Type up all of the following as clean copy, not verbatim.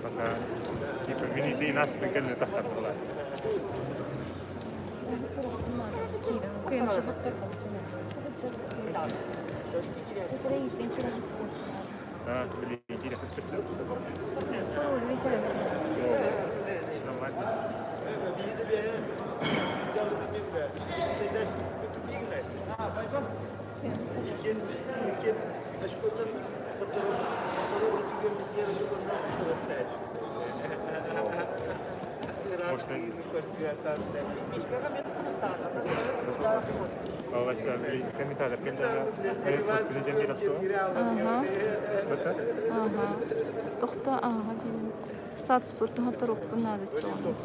Пока типа мин нас кэллэ тахтар Нормально. Ага. Ага. Тохто ага диэн. Статуспутун хоторуохпун наада чуолаан.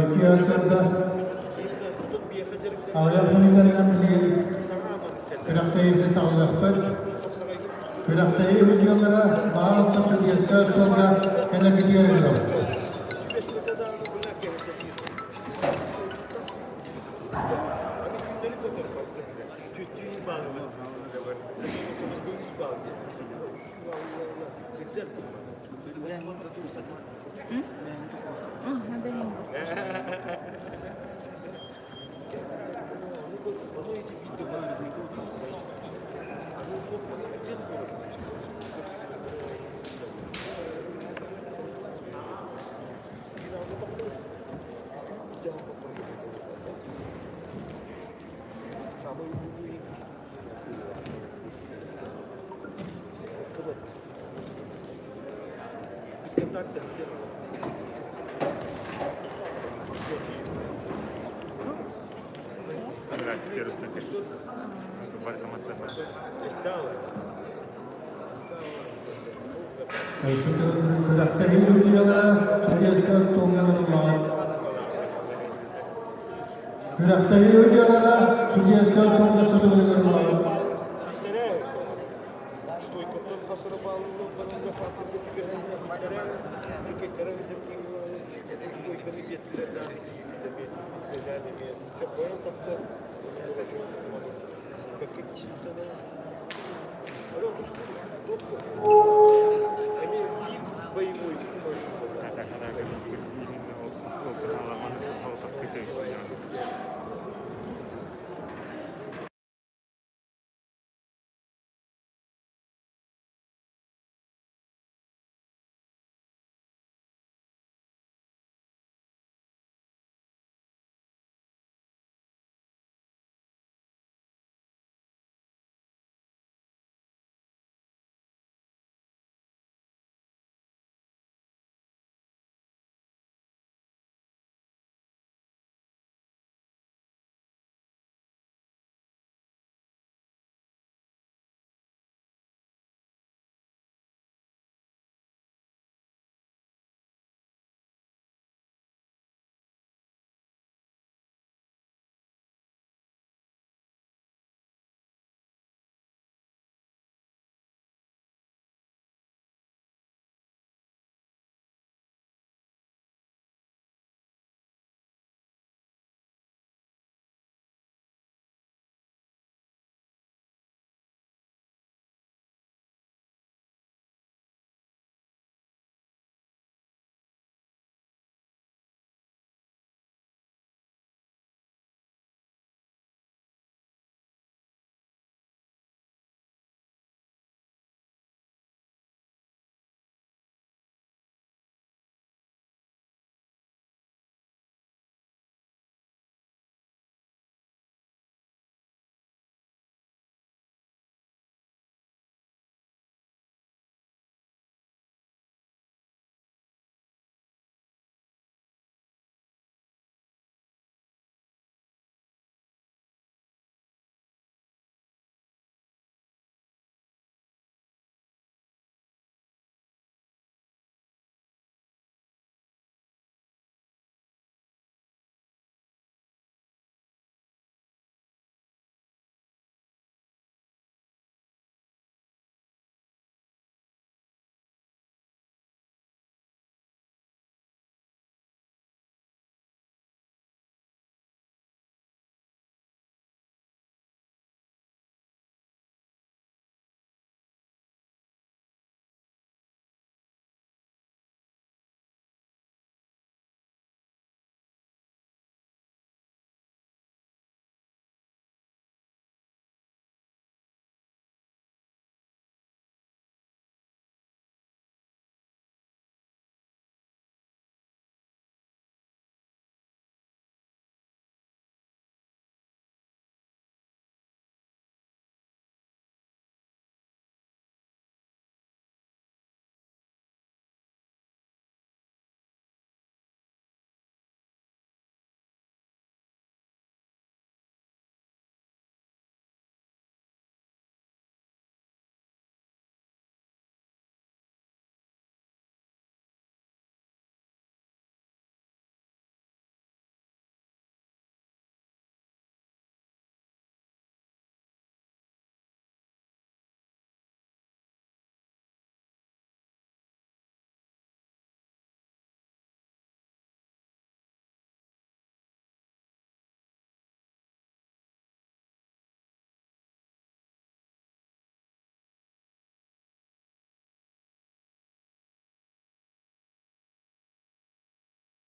Икки Аҕыйах мүнүүтэнэн билигин күрэхтэһиибитин саҕалыахпыт. Күрэхтэһии видеолара баал судьуйаска суолга кэлэргитигэр ыҥырабыт. Ага, бэһин Күрэхтэһии судьуйалара судьуйаска остуолга ылыллаҕыт. Күрэхтэһии судьуйалара судьуйаска остуолга сотулугар ыллаҕыт.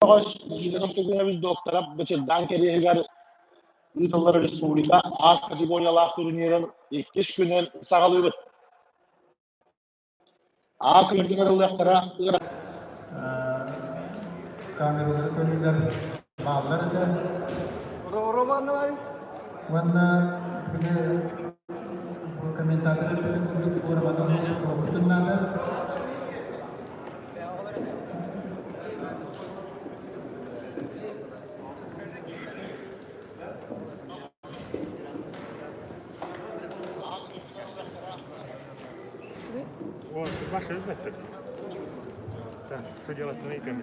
Бөҕөс Никита Константинович Докторов Бычырдаан кэриэһигэр ыытыллар республика А категориялаах турнирын иккис күнүн саҕалыыбыт. А күнүн ылыахтара Камералары көрүүлэр бааллар этэ. Уонна били комментатор курдук куорабатын наада. О, ваша өлбөттөр. Так, судьялаттан ыйытыам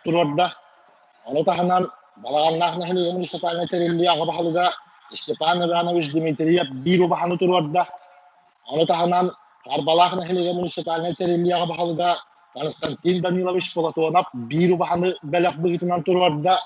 Туруорда. Ону таһынан Балаҕаннаах нэһилиэгэ муниципальнай тэриллии аҕа баһылыга Степан Иванович Дмитриев биир убаһаны туруорда. Ону таһынан Харбалаах нэһилиэгэ муниципальнай тэриллии аҕа баһылыга Константин Данилович Платонов биир убаһаны бэлэх быһыытынан туруорда.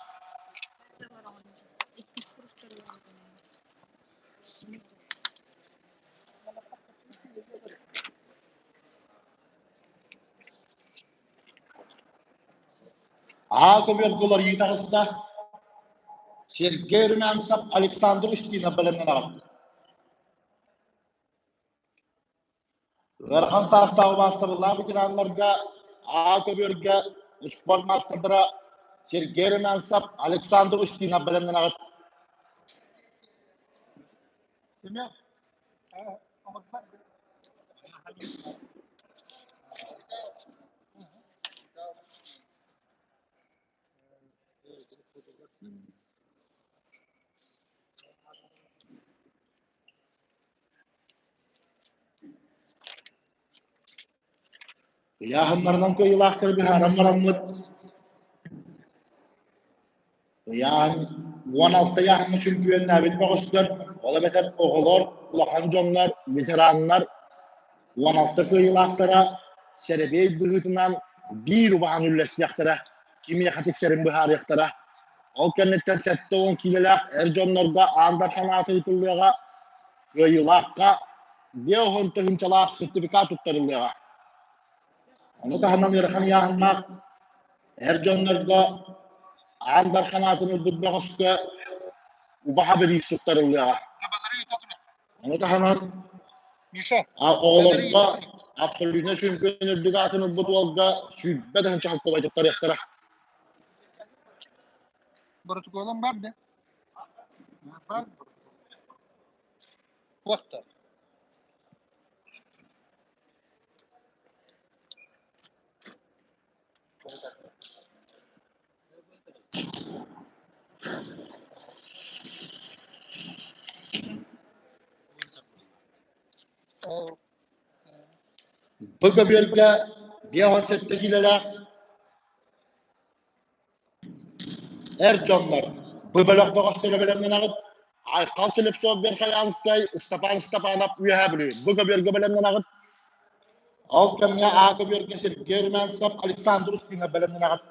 Аа көбүөргэ уларыйыы таҕыста. Сергей Румянцев Александр Устинов бэлэмнэн аҕалла. Ыарахан саастаах убаастабыллаах ветераннарга Аа көбүөргэ спорт маастардара Сергей Румянцев, Александр Устинов бэлэмнэн аҕыт. Ыйааһыннарынан кыайыылаахтары быһааран бараммыт, ыйааһын 16 ыйааһыҥҥа чөмпүйүөннээбит бөҕөстөр, ол эбэтэр оҕолор, улахан дьоннор, ветераннар 16 кыайыылаахтара сэрэбиэй быһыытынан биир убаһаны үллэстиэхтэрэ, кимиэхэ тиксэрин быһаарыахтара. Ол кэнниттэн 70 киилэлээх эр дьоннорго Аан Дархан аата ыытыллыаҕа, кыайыылаахха 50 тыһыынчалаах сертификат туттарыллыаҕа. Ону таһынан ыарахан ыйааһыннаах эр дьоннорго Аан Дархан аатын ылбыт бөҕөскө убаһа бириис туттарыллыаҕа. Ону таһынан оҕолорго абсолютно чөмпүйүөн үрдүк аатын ылбыт уолга 20 тыһыынча холкуобай туттарыахтара. Боротокуолум бар да? Бар. Туохта? Бу көбүөргэ 57 киилэлээх эр дьоннор бу бөлөх бөҕөстөрө бэлэмнэнэҕит. Айхал Слепцов Верхоянскай, Степан Степанов Үөһээ Бүлүү. Бу көбүөргэ бэлэмнэнэҕит. Ол кэмҥэ А көбүөргэ Сергей Румянцев, Александр Устинов бэлэмнэнэҕит.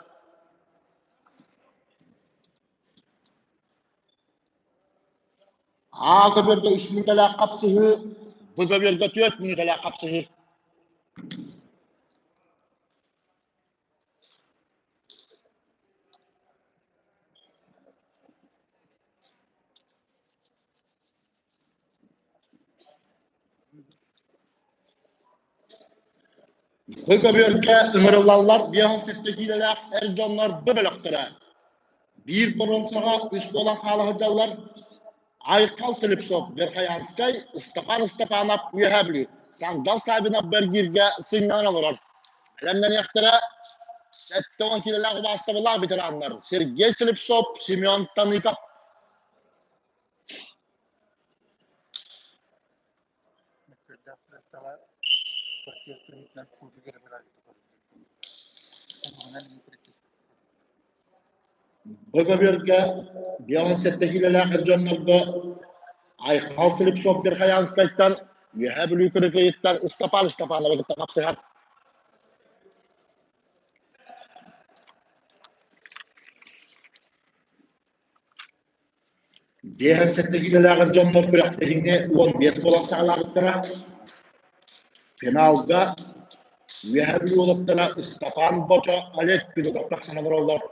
А көбүөргэ үс мүнүүтэлээх хапсыһыы, Б көбүөргэ түөрт мүнүүтэлээх хапсыһыы. Бу көбүөргэ ыҥырыллаллар 57 киилэлээх эр дьоннор бу бөлөхтөрө. Биир боруонсаҕа үс буолан хаала сылдьаллар. Айхал Филипсов, Верхоянскай, Степан Степанов, Үөһээ Бүлүү, Сандал Саввинов Бэргииргэ сынньанан олорор. Бэлэмнэниэхтэрэ 70 киилэлээх убаастабыллаах ветераннар Сергей Слепцов, Семен Таныков. Бу көбүөргэ 57 киилэлээх эр дьоннорго Айхал Слепцов Верхоянскайтан, Үөһээ Бүлүү Кырыкыйыттан Ыстапаан Степановы кытта хапсыһар. 57 киилэлээх эр дьоннор күрэхтэһиини 15 буолан саҕалаабыттара. Финалга Үөһээ Бүлүү уолаттара Ыстапаан Бочо, Олег Пилипов тахсан олороллор.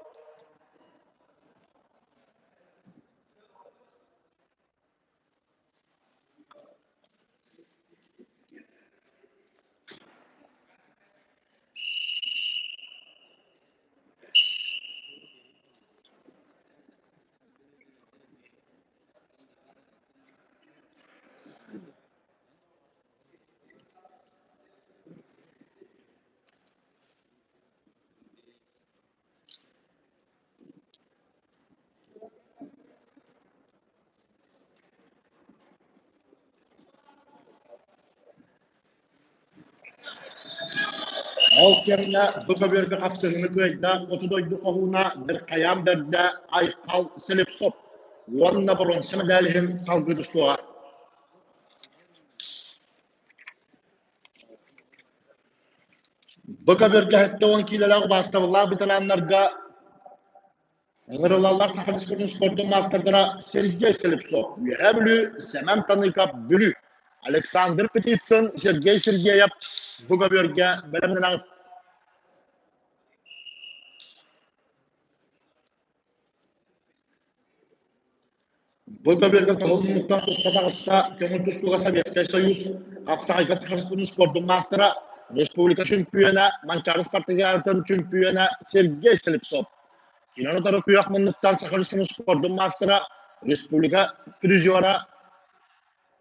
Ол кэмҥэ бу көбүөргэ хапсыһыыны кыайда хоту дойду хоһууна Бирхайаан бэрдэ Айхал Слепцов уонна боруонса мэдээлиһин иһин салгыы тустуоҕа. Бу көбүөргэ 70 киилэлээх убаастабыллаах ветераннарга ыҥырыллаллар Саха Республикатын спордун маастардара Сергей Слепцов, Үөһээ Бүлүү, Сэмэн Таныков, Бүлүү, Александр Птицын, Сергей Сергеев бу көбүөргэ бэлэмнэнэҕит. Бу көбүөргэ тоһуммуттан туста таҕыста көҥүл тустууга Советскай Союз хапсаҕайга Саха спордун маастара, республика чөмпүйүөнэ, Манчаары спартакиадатын чөмпүйүөнэ Сергей Слепцов. Кинини утары күөх муннуктан Саха спордун маастара, республика призера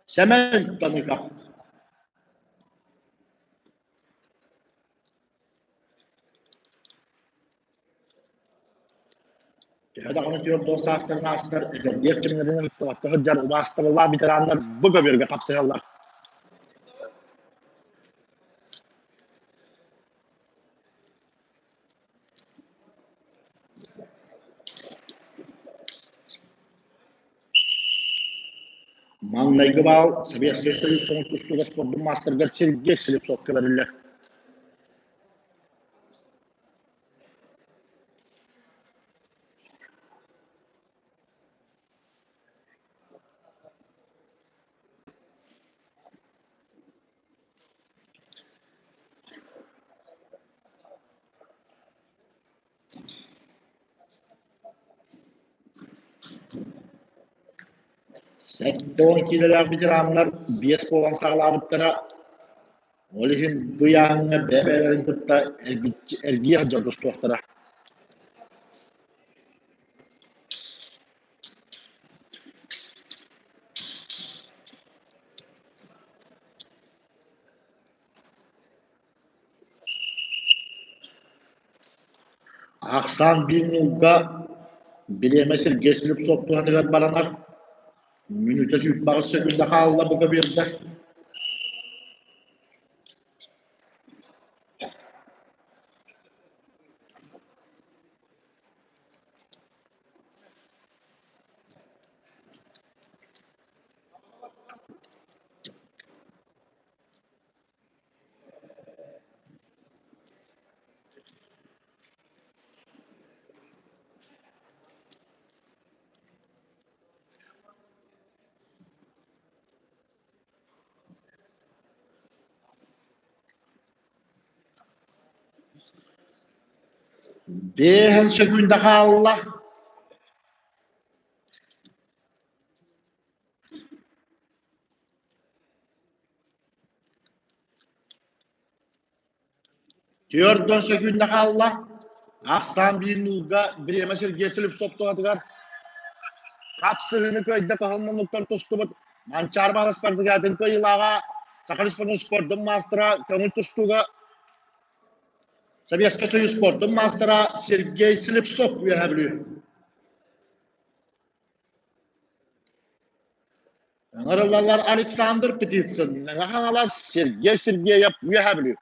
Сэмэн Таныков. Төһө даҕаны 40 саастарын аастар, эдэрдиэр кэмнэринэн ыттыбакка сылдьар убаастабыллаах ветераннар бу көбүөргэ хапсыһаллар. Маҥнайгы баал Советскай Союз тустууга спордун маастарыгар Сергей Слепцовка бэриллэр. 70 киилэлээх ветераннар 5 буолан саҕалаабыттара. Ол иһин бу ыйааһыҥҥа бэйэ-бэйэлэрин кытта эргийэ сылдьар тустуохтара. Ахсаан биир ньуурга бириэмэ Сергей Слепцов туһатыгар баранар, мүнүүтэ 28 сөкүүндэ хаалла бука биэрдэ. Биэһин сөкүүндэ хаалла. 40 сөкүүндэ хаалла. Ахсаан биир нуулга бириэмэ Сергей Слепцов туһатыгар хапсыһыыны кыайда кыһыл муннуктан тустубут Манчаары Баһылай спартакиадатын кыайыылааҕа Саха Республикатын спордун маастара көҥүл тустууга Советскай Союз спордун маастара Сергей Слепцов Үөһээ Бүлүү. Ыҥырыллаллар Александр Птицын, Мэҥэ Хаҥалас, Сергей Сергеев, Үөһээ Бүлүү.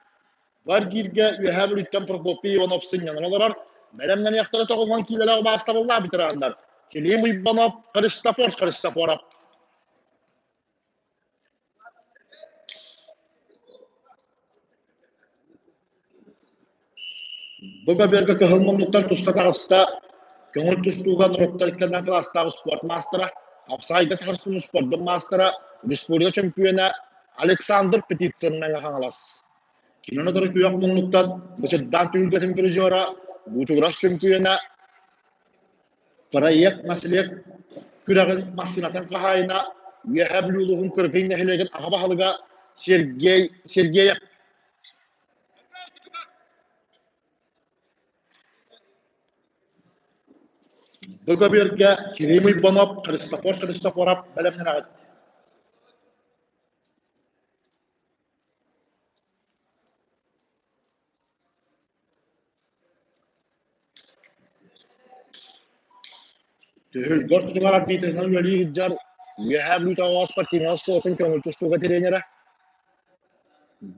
Бар бииргэ Үөһээ Бүлүүттэн Прокопий Иванов сынньанан олорор. Бэлэмнэниэхтэрэ 90 киилэлээх убаастабыллаах ветераннар Клим Уйбанов, Христофор Христофоров. Бу көбүөргэ кыһыл муннуктан туста таҕыста көҥүл тустууга норуоттар иккэрдэн кылаастаах спорт маастара, хапсаҕайга сахарсыын спордун маастара, республика чөмпүйүөнэ Александр Птицын Мэҥэ Хаҥалас. Кинини кытары күөх муннуктан Бычырдаан түһүлгэтин призера Буучугурас чөмпүйүөнэ Проект наслед күрэҕин массыынатын хаһаайына Үөһээ Бүлүү улууһун Кырыкый нэһилиэгин аҕа баһылыга Сергей Сергеев. Бу көбүөргэ Кирилл Уйбанов, Христофор Христофоров бэлэмнэнэҕит. Түһүлгэ ортотугар арбитрынан үлэлии сылдьар Үөһээ Бүлүүтээҕи спортивнай оскуолатын көҥүл тустууга тренерэ,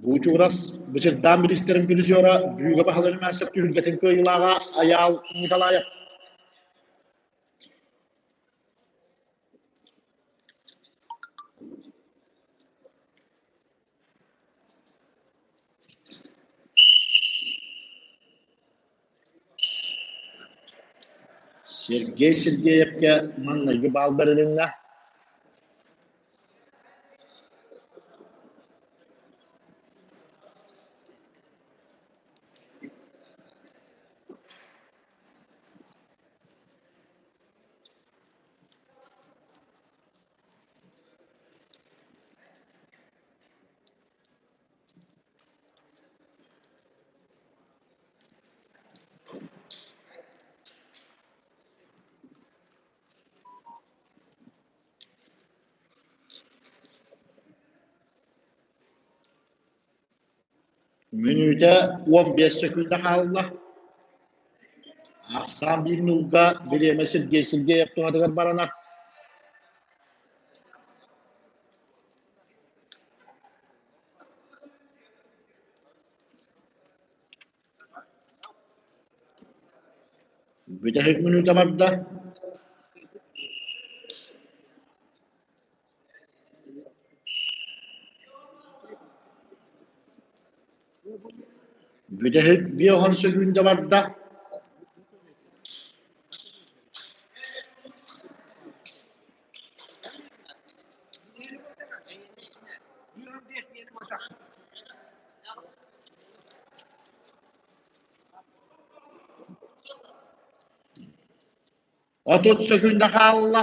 Буучугурас Бычырдаан бириистэрин призера, Бүлүүгэ баһылык мастер түһүлгэтин кыайыылааҕа Айаал Николаев. Сергей Сергеевкэ маҥнайгы баал бэрилиннэ. Мүнүүтэ 15 сөкүүндэ хаалла. Ахсаан биир нуулга бириэмэ Сергей Сергеев туһатыгар баранар. Бүтэһик мүнүүтэ барда. Бүтэһик 50 сөкүүндэ барда. 30 сөкүүндэ хаалла.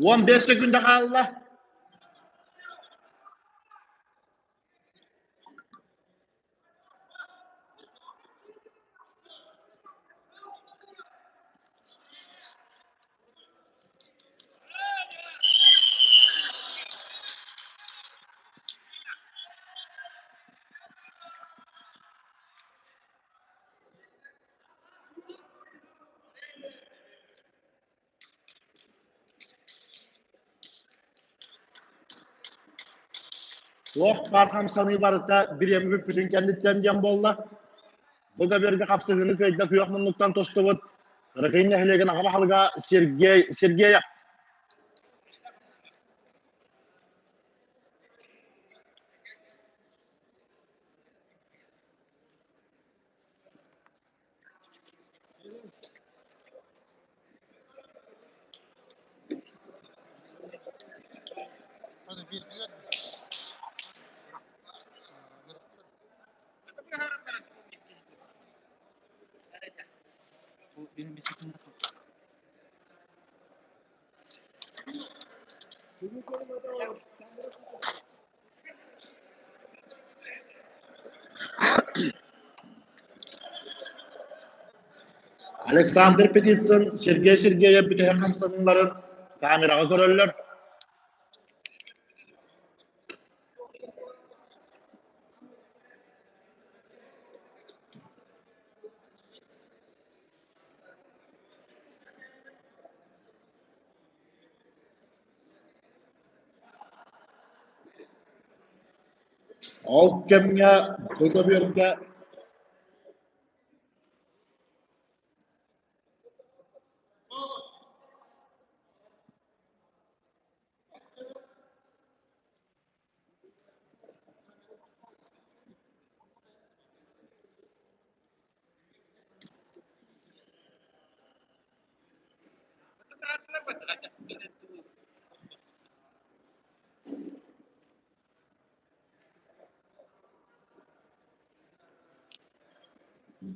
15 сөкүүндэ хаалла. Туох баар хамсаныы барыта бириэмэ бүппүтүн кэнниттэн диэн буолла. Бу көбүөргэ хапсыһыыны кыайда күөх муннуктан тустубут Кыракый нэһилиэгин аҕа баһылыга Сергей Сергеев. Александр Петицын, Сергей Сергеев бүтэһик хамсаныыларын камераҕа көрөллөр. Ол кэмҥэ бу көбүөргэ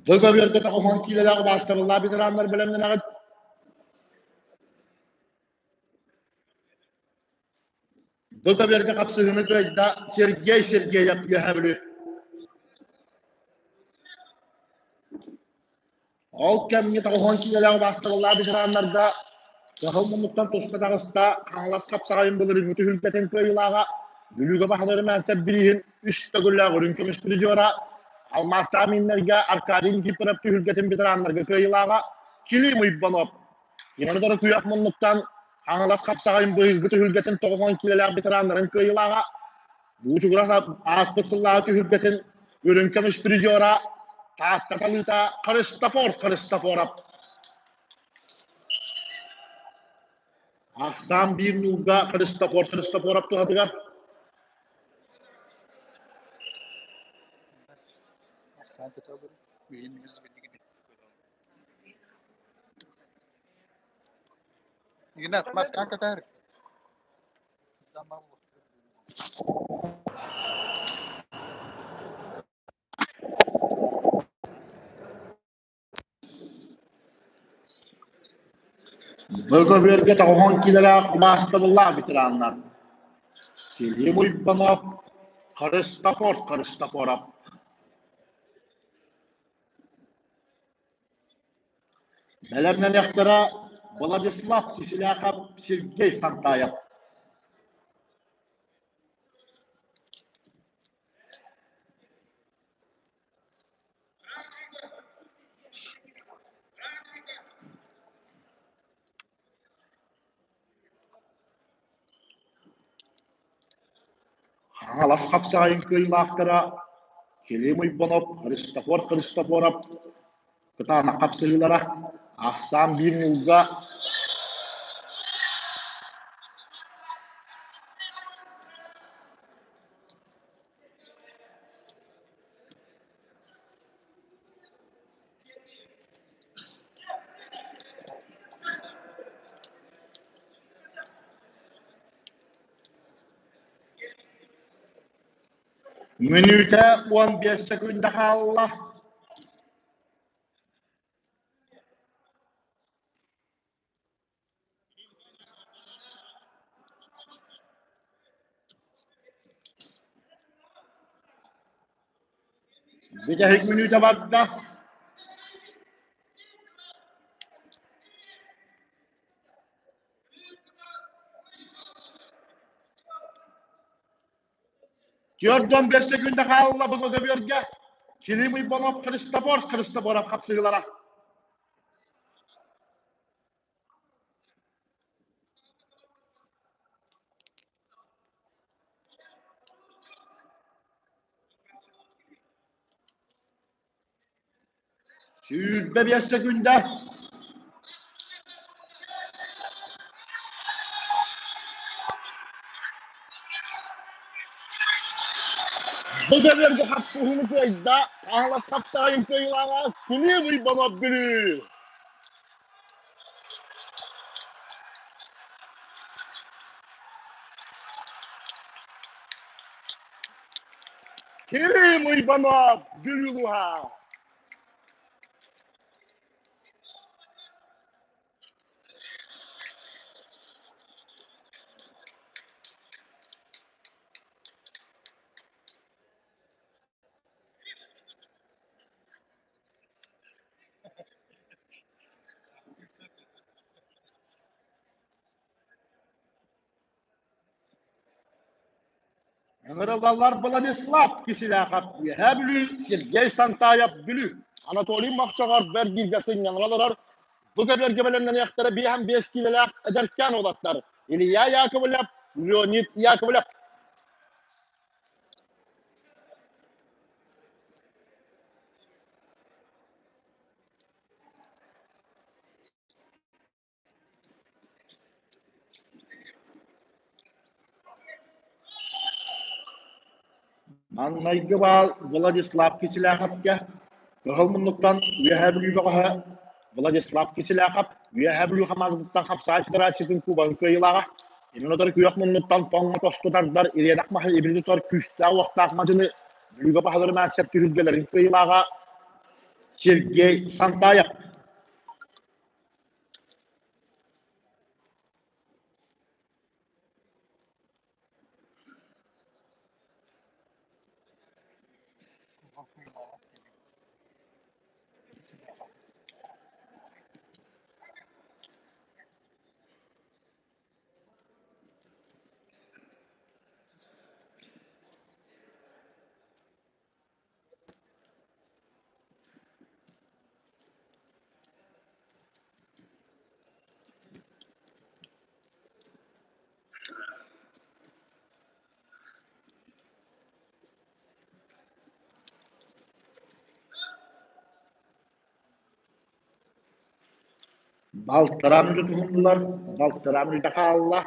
Договерга тоҕуһан киилэлээх убаастабыллаах ветераннар бэлэмнэнэҕит. Договерга хапсыһыыны кыайда Сергей Сергеев Үөһээ Бүлүү. Ол кэмҥэ тоҕуһан киилэлээх убаастабыллаах ветераннарга Кыһыл муннуктан туспа таҕыста Хаҥалас хапсаҕайын былырыыҥҥы түһүлгэтин кыайыылааҕа Бүлүүгэ баһылыыр Мээсэп бирииһин үс төгүллээх үрүҥ көмүс призера, алмаастаах мииннэргэ Аркадий Никифоров түһүлгэтин ветераннарга кыайыылааҕа Килим Уйбанов. Иван Куйах муннуктан Хаҥалас хапсаҕайын быйылгы түһүлгэтин 90 киилэлээх ветераннарын кыайыылааҕа Буучугурас ааспыт сыллааҕы түһүлгэтин үрүҥ көмүс призера Таатта талыыта Христофор Христофоров. Ахсаан биир нуулга Христофор Христофоров туһатыгар. Игнат, маскаан кэтээр. Бөгөбүөргэ тоҕуһун киилэлээх убаастабыллаах ветераннар Килим Уйбанов, Христофор Христофоров. Бэлэмнэниэхтэрэ Владислав Киселяхов, Сергей Сантаев. Хаҥалас хапсаҕайын кыайыылаахтара Килим Уйбанов, Христофор Христофоров кытаанах хапсыһыылара ахсаан биир ньуулга Мүнүүтэ 15 секунда хаалла. Бүтэһик мүнүүтэ барда. 45 секунда хаалла бу көбүөргэ. Кирилл Иванов, Христофор Христофоров хапсыһыылара. 25 секунда. Бу көбүөргэ хапсыһыыны кыайда. Хаҥалас хапсаҕайын кыайыылааҕа Килиим Уйбанов Бүлүү. Килиим Уйбанов Бүлүү улууһа. Ыҥырыллаллар Владислав Киселяхов Үөһээ Бүлүү, Сергей Сантаев Бүлүү, Анатолий Мохчоҕор Бэргииргэ сынньанан олорор. Бу көрөргө бэлэмнэниэхтэрэ 55 киилэлээх эдэркээн уолаттар Илья Яковлев, Леонид Яковлев. Маҥнайгы баал Владислав Киселяховка, Кыһыл муннуктан Үөһээ Бүлүү бөҕөһө Владислав Киселяхов. Үөһээ Бүлүү хамаандатыттан хапсаҕай федерациятын кубогын кыайыылааҕа. Иннин күөх муннуттан тоҥ тосту тардар ириэнэх маһы ибили тутар күүстээх уохтаах мадьыны Бүлүүгэ баһыларынан сөп түһүлгэлэрин кыайыылааҕа Сергей Сантаев. Балтараа мүнүүтэ туһуннулар, балтараа мүнүүтэ хаалла.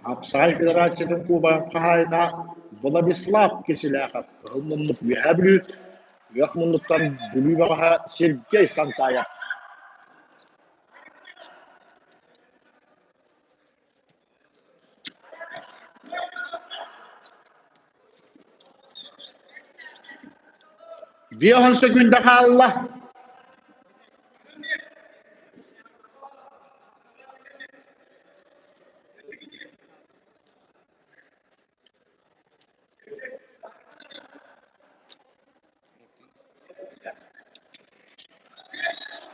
Хапсаҕай федерациятын кубогын хаһаайына Владислав Киселяхов Кыһыл муннук Үөһээ Бүлүү, Күөх муннуктан Бүлүү бөҕөһө Сергей Сантаев. Биэс сөкүүндэ хаалла.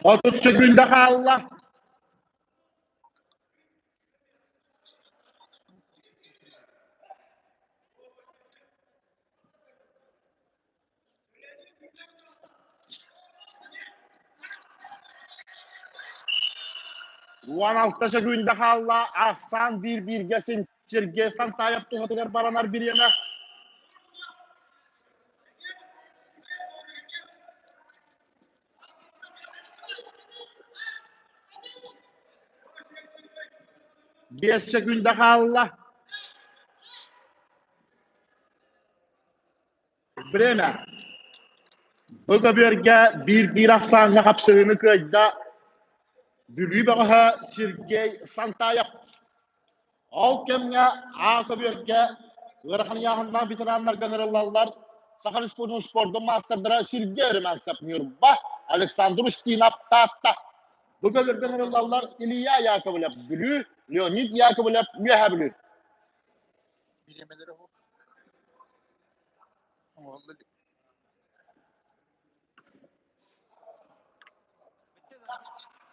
30 сөкүүндэ хаалла. 16 сөкүүндэ хаалла. Ахсаан биир-бииргэ син Сергей Сантаев туһатыгар баранар бириэмэ. Биэс сөкүүндэ хаалла. Время. Бу көбүөргэ биир-биир ахсааҥҥа хапсыһыыны кыайда Бүлүү бөҕөһө Сергей Сантаев. Ол кэмҥэ А көбүөргэ ыарахан ыйааһыннаах ветераннарга ыҥырыллаллар Саха Республикатын спордун маастардара Сергей Румянцев Ньурба, Александр Устинов Таатта. Бу көбүөргэ ыҥырыллаллар Илья Яковлев Бүлүү, Леонид Яковлев Үөһээ Бүлүү. Бириэмэлэрэ оһох. Оҥоһулла илик.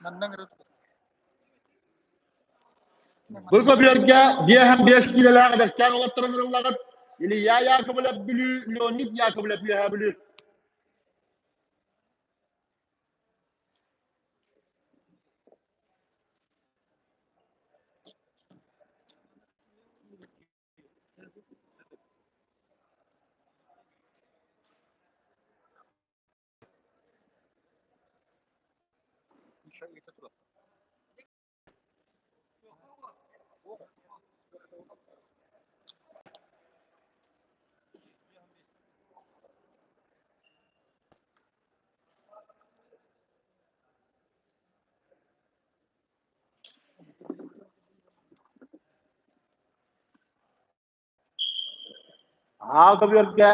Манна ыҥырар Бу көбүөргэ 55 киилэлээх эдэркээн уолаттар ыҥырыллаҕыт. Илья Яковлев Бүлүү, Леонид Яковлев Үөһээ Бүлүү. Еще ыйыта турар. Аал көбүөргэ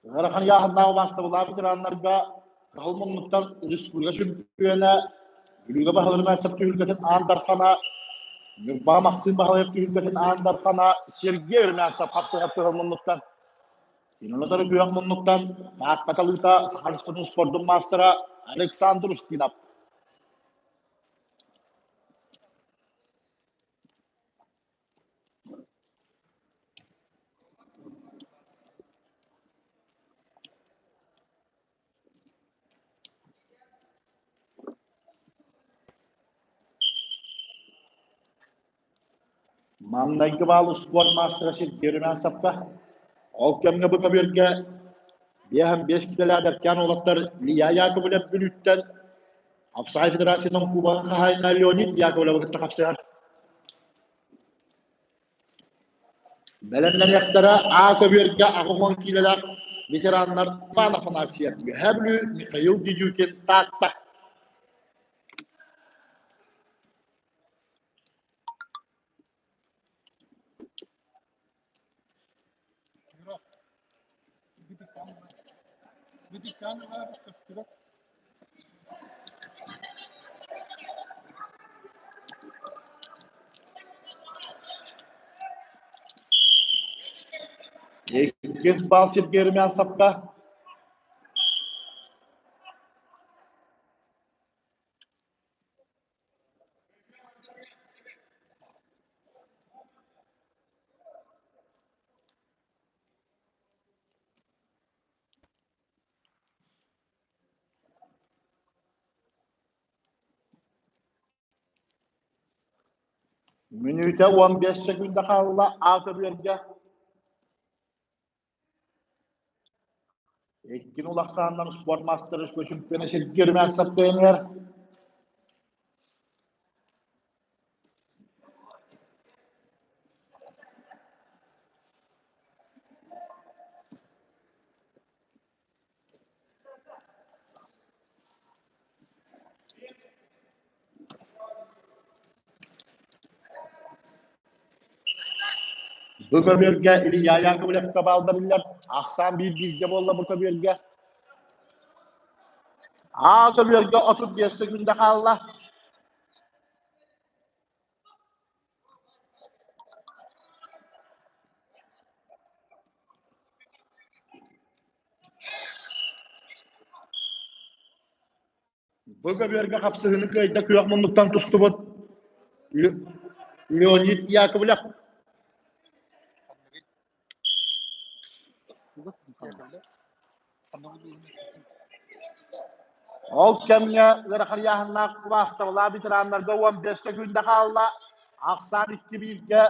ыарахан ыйааһыннаах убаастабыллаах ветераннарга Кыһыл муннуктан республика чөмпүйүөнэ, Бүлүүгэ баһылыгынан сөп түһүлгэтин Аан Дархана, Ньурба Махсыым Баһылайап түһүлгэтин Аан Дархана Сергей Румянцев хапсыһар Кыһыл муннуктан. Кинилэр күөх муннуктан Таатта талыыта Саха Республикатын спордун маастара Александр Устинов. Маҥнайгы баал успуорт маастара Сергей Румянцевка. Ол кэмҥэ бу көбүөргэ 55 киилэлээх Эркээн уолаттар Илья Яковлев Бүлүүттэн Хапсаҕай Федерациятын Кубогын хаһаайына Леонид Яковлевы кытта хапсыһар. Бэлэмнэниэхтэрэ А көбүөргэ 80 киилэлээх ветераннар Иван Афанасьев Үөһээ Бүлүү, Михаил Дедюкин Таатта. Иккис бал Сергей Румянцевка. Мүнүүтэ 15 секунда хаалла А көбүөргэ. Иккини улахсааннан спорт мастера чемпиона Сергей Румянцев кыайан Бу көбүөргэ Илья Яковлевка баалдарыллар. Ахсаан биир бииргэ буолла бу көбүөргэ. А көбүөргэ 35 секунда хаалла. Бу көбүөргэ хапсыһыыны кыайда күөх муннуктан тустубут Леонид Яковлев. Ол кэмҥэ ыарахан ыйааһыннаах убаастабылаах ветераннарга 15 секунда хаалла. Ахсаан икки бииргэ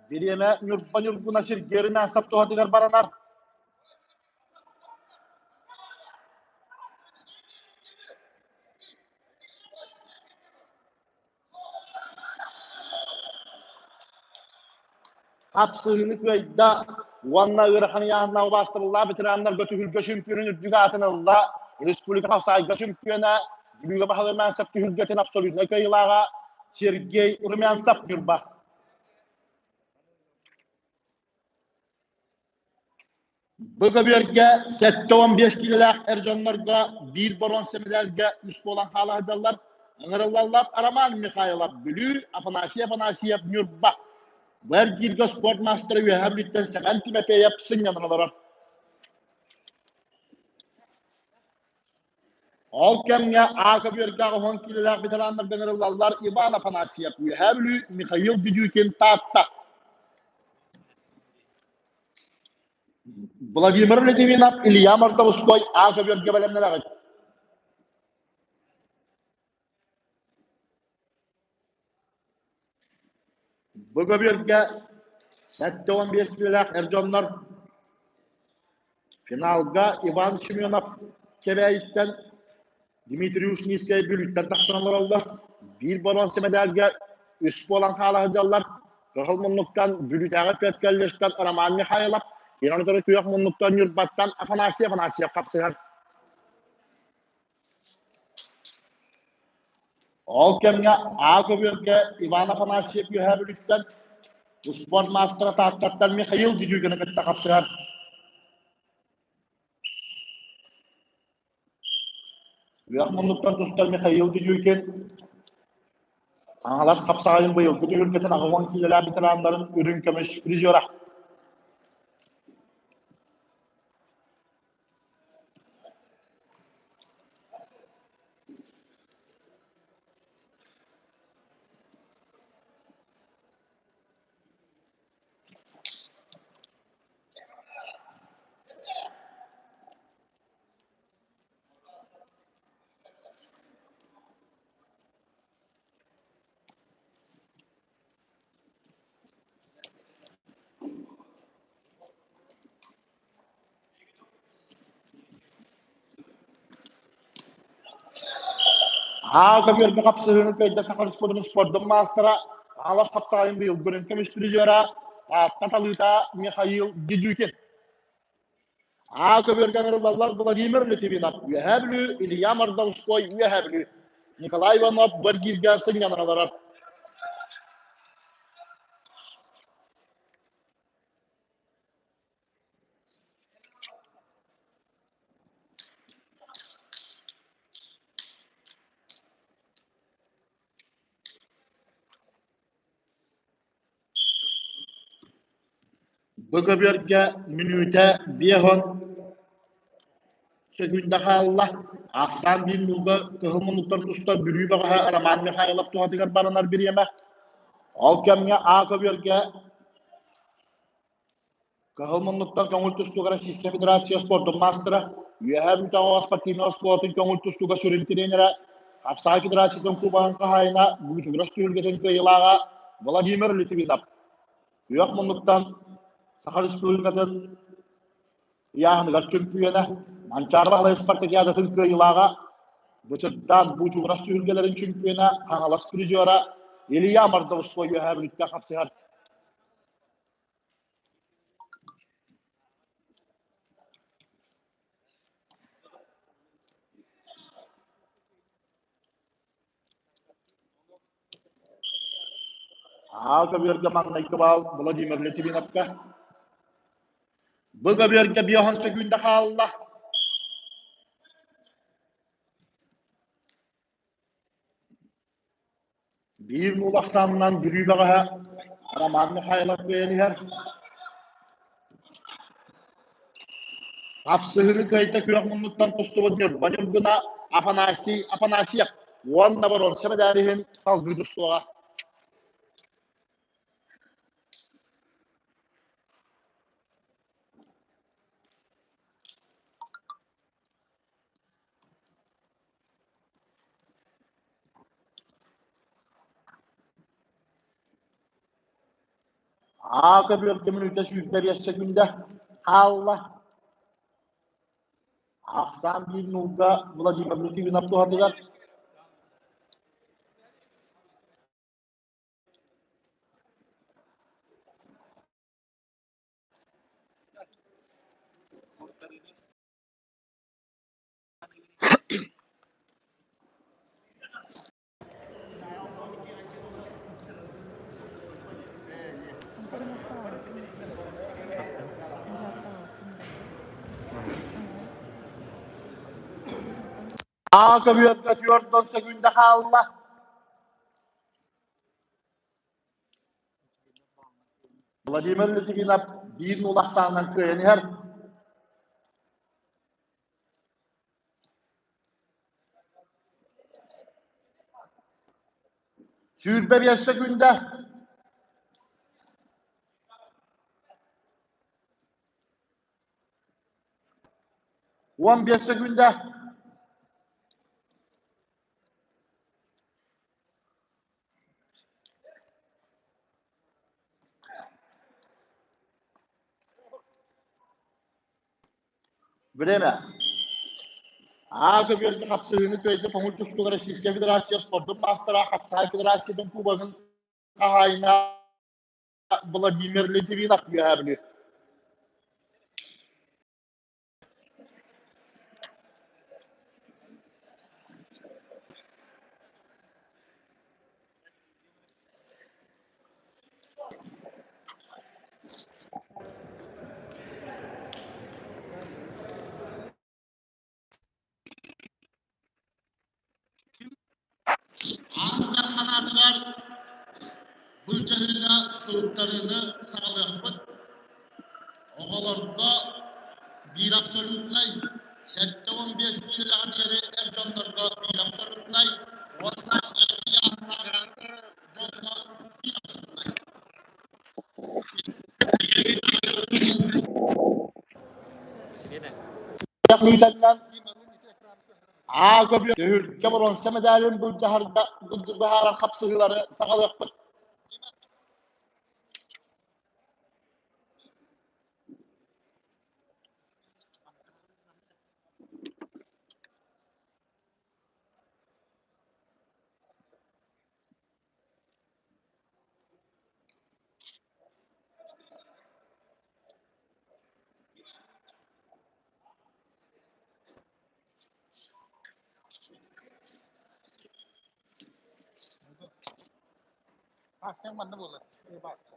бириэмэ Ньурба Ньургуна Сергей Румянцев туһатыгар баранар. Хапсыһыыны кыайда уонна ыарахан ыйааһыннаах убаастабыллаах ветераннарга түһүлгэ чемпионун үрдүк аатын ылла. Республика хапсаайга чемпиона, Бүлүүгэ баһылык Румянцев түһүлгэтин абсолютнай кыайыылааҕа Сергей Румянцев Ньурба. Бу көбүөргэ 75 киилэлээх эр дьоннорго биир боруонса мэдээлгэ үс буолан хаала сылдьаллар. Ыҥырыллаллар Роман Михайлов Бүлүү, Афанасий Афанасьев Ньурба. Бу эргииргэ спорт маастара Үөһээ Бүлүүттэн Сэмэн Тимофеев сынньанан олорор. Ол кэмҥэ А көбүөргэ 80 киилэлээх ветераннарга ыҥырыллаллар Иван Афанасьев Үөһээ Бүлүү, Михаил Дедюкин Таатта. Владимир Литвинов, Илья Мордовской А көбүөргэ бэлэмнэнэҕит. Бу көбүөргэ 75 киилэлээх эр дьоннор финалга Иван Семенов Кэбээйиттэн Дмитрий Ушницкай Бүлүүттэн тахсан олороллор. Биир боруонса мэдээлгэ үс буолан хаала сылдьаллар. Кыһыл муннуктан Бүлүүтээҕи Петколледжтан Роман Михайлов, кини утары күөх муннуктан Ньурбаттан Афанасий Афанасьев хапсыһар. Ол кэмҥэ А көбүөргэ Иван Афанасьев Үөһээ Бүлүүттэн, успуорт маастара Тааттаттан Михаил Дедюгины кытта хапсыһар. Үөх муннуктан тустар Михаил Дедюкин Хаҥалас хапсаҕайын быйылгы түһүлгэтин 80 киилэлээх ветераннарын үрүҥ көмүс призера. Аа көбүөргэ хапсыһыыны кыайда Саха Республикатын спордун маастара, Алас хапсаҕайын быйылгы көмүс призера, Таатта талыыта Михаил Дедюкин. Аа көбүөргэ ыҥырыллаллар Владимир Литвинов, Үөһээ Бүлүү, Илья Мордовской, Үөһээ Бүлүү, Николай Иванов Баргирга сынньанан олорор. Бу көбүөргэ мүнүүтэ 50 сөкүүндэ хаалла. Ахсаан биир нуулга кыһыл муннуктан тустар Бүлүү бөҕөһө Роман Михайлов туһатыгар баранар бириэмэ. Ол кэмҥэ А көбүөргэ Кыһыл муннуктан көҥүл тустууга Российскай Федерация спордун маастара, Үөһээ Бүлүүтээҕи спортивнай оскуолатын көҥүл тустууга сүрүн тренерэ, Хапсаҕай Федерациятын кубогын хаһаайына, Буучугурас түһүлгэтин кыайыылааҕа Владимир Литвинов. Күөх муннуктан Саха Республикатын ыйааһыныгар чөмпүйүөнэ, Манчаары Баһылай спартакиадатын кыайыылааҕа, Бычырдаан Буучугурас түһүлгэлэрин чөмпүйүөнэ, Хаҥалас призера Илья Мордовской Үөһээ Бүлүүттэн хапсыһар. Аал көбүөргэ маҥнайгы баал Владимир Литвиновка. Бу көбүөргэ биоһон сөкүүндэ хаалла. Биир нуул ахсаанынан Бүлүү бөҕөһө Роман Михайлов кыайан иһэр. Хапсыһыыны кыайта күөх муннуттан тустубут Ньурба Ньургуна Афанасий Афанасьев уонна боруонса мэдээли иһин салгыы тустуоҕа. Аа көбүөргэ мүнүүтэ 25 секүндэ хаалла. Ахсаан биир нуулга Владимир Литвинов туһатыгар. Аа көбүөргэ түөрт секүндэ хаалла. Владимир Литвинов биир нуул ахсаанынан кыайан иһэр. 25 секүндэ. 15 секүндэ. Время. Аа көбүөргэ хапсыһыыны кыайда Тоҥуй тустууга Российскай Федерация спордун маастара, Хапсаҕай Федерациятын кубогын хаһаайына Владимир Литвинов үөһээ Бүлүү. Ааспыт санаатыгар былдьаһыыга суруттарыыны саҕалыахпыт. Оҕолорго биир абсолютнай, 75 киилэҕэ диэри эр дьоннорго биир абсолютнай уонна дьоҥҥо биир абсолютнай. Мүтэннэн Аа көбүө түһүлгэ боруонса мэдээлин былдьаһарга быһаарар хапсыһыылары саҕалыахпыт. Бааскаҥ манна буолар. Бааска.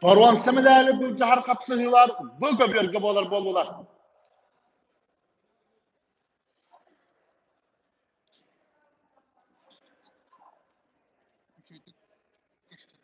Боруонса медали былдьаһар хапсыһыылар бу көбүөргэ буолар буоллулар. Үчүгэйдик көстөр.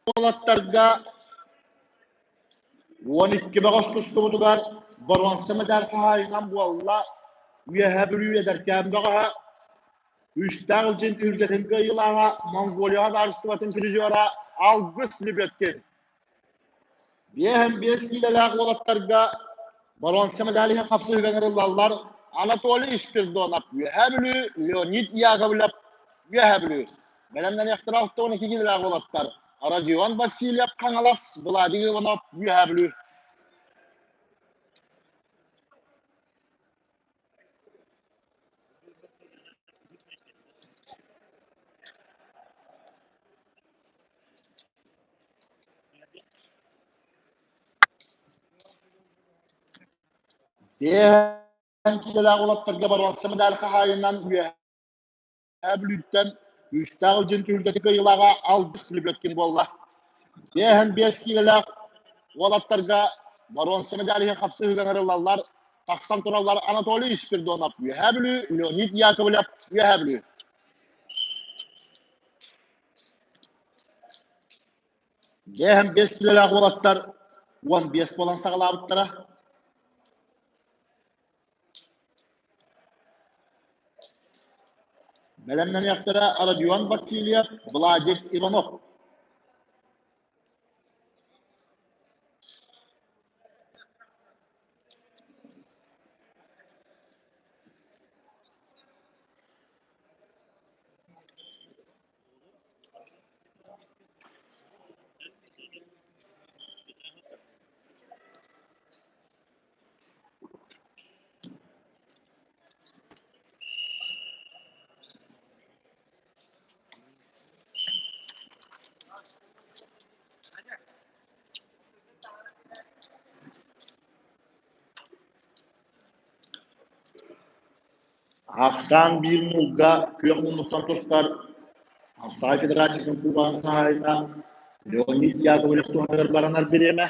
Уолаттарга 12 бөҕөс тустубутугар боруонса медаль хаһаайынан буолла Үөһээ Бүлүү эдэркээн бөҕөһө Үстээх Илдьин түһүлгэтин кыайыылааҕа Монголия судаарыстыбатын призера Алгыс Лебедкин. 55 киилэлээх уолаттарга боруонса медаль иһин хапсыһыыга ыҥырыллаллар Анатолий Спирдонов Үөһээ Бүлүү, Леонид Яковлев Үөһээ Бүлүү. Бэлэмнэниэхтэрэ 62 киилэлээх уолаттар Родион Васильев Хаҥалас, Владимир Иванов Үөһээ Бүлүү. Биэһэн киилэлээх уолаттарга боруонса медаль хаһаайынан Үөһээ Бүлүүттэн күүстээх Илдьин түһүлгэтэ кыайыылааҕа Алгыс Лебедкин буолла. 55 киилэлээх уолаттарга боруонса медаль иһин хапсыһыыга ыҥырыллаллар. Тахсан тураллар Анатолий Спирдонов Үөһээ Бүлүү, Леонид Яковлев Үөһээ Бүлүү. 55 киилэлээх уолаттар 15 буолан саҕалаабыттара. Бэлэмнэниэхтэрэ Родион Васильев, Владик Иванов. Ахсаан биир нуулга күөх муннуктан тустар Алтай Федерациятын кубогын хаһаайына Леонид Яковлев туһатыгар баранар бириэмэ.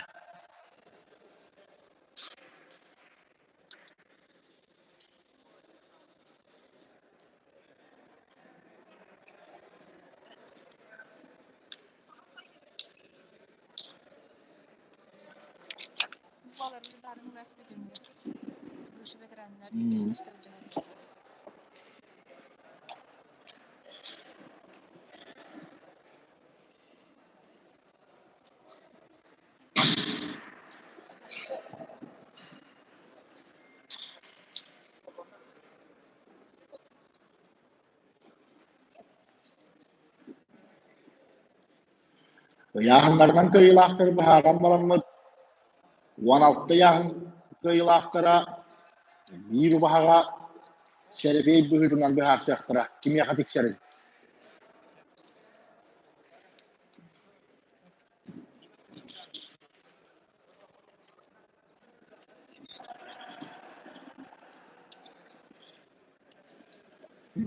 Ыйааһыннарынан кыайыылаахтары быһааран бараммыт, 16 ыйааһын кыайыылаахтара биир убаһаҕа сэрэбиэй быһыытынан быһаарсыахтара кимиэхэ тиксэрин.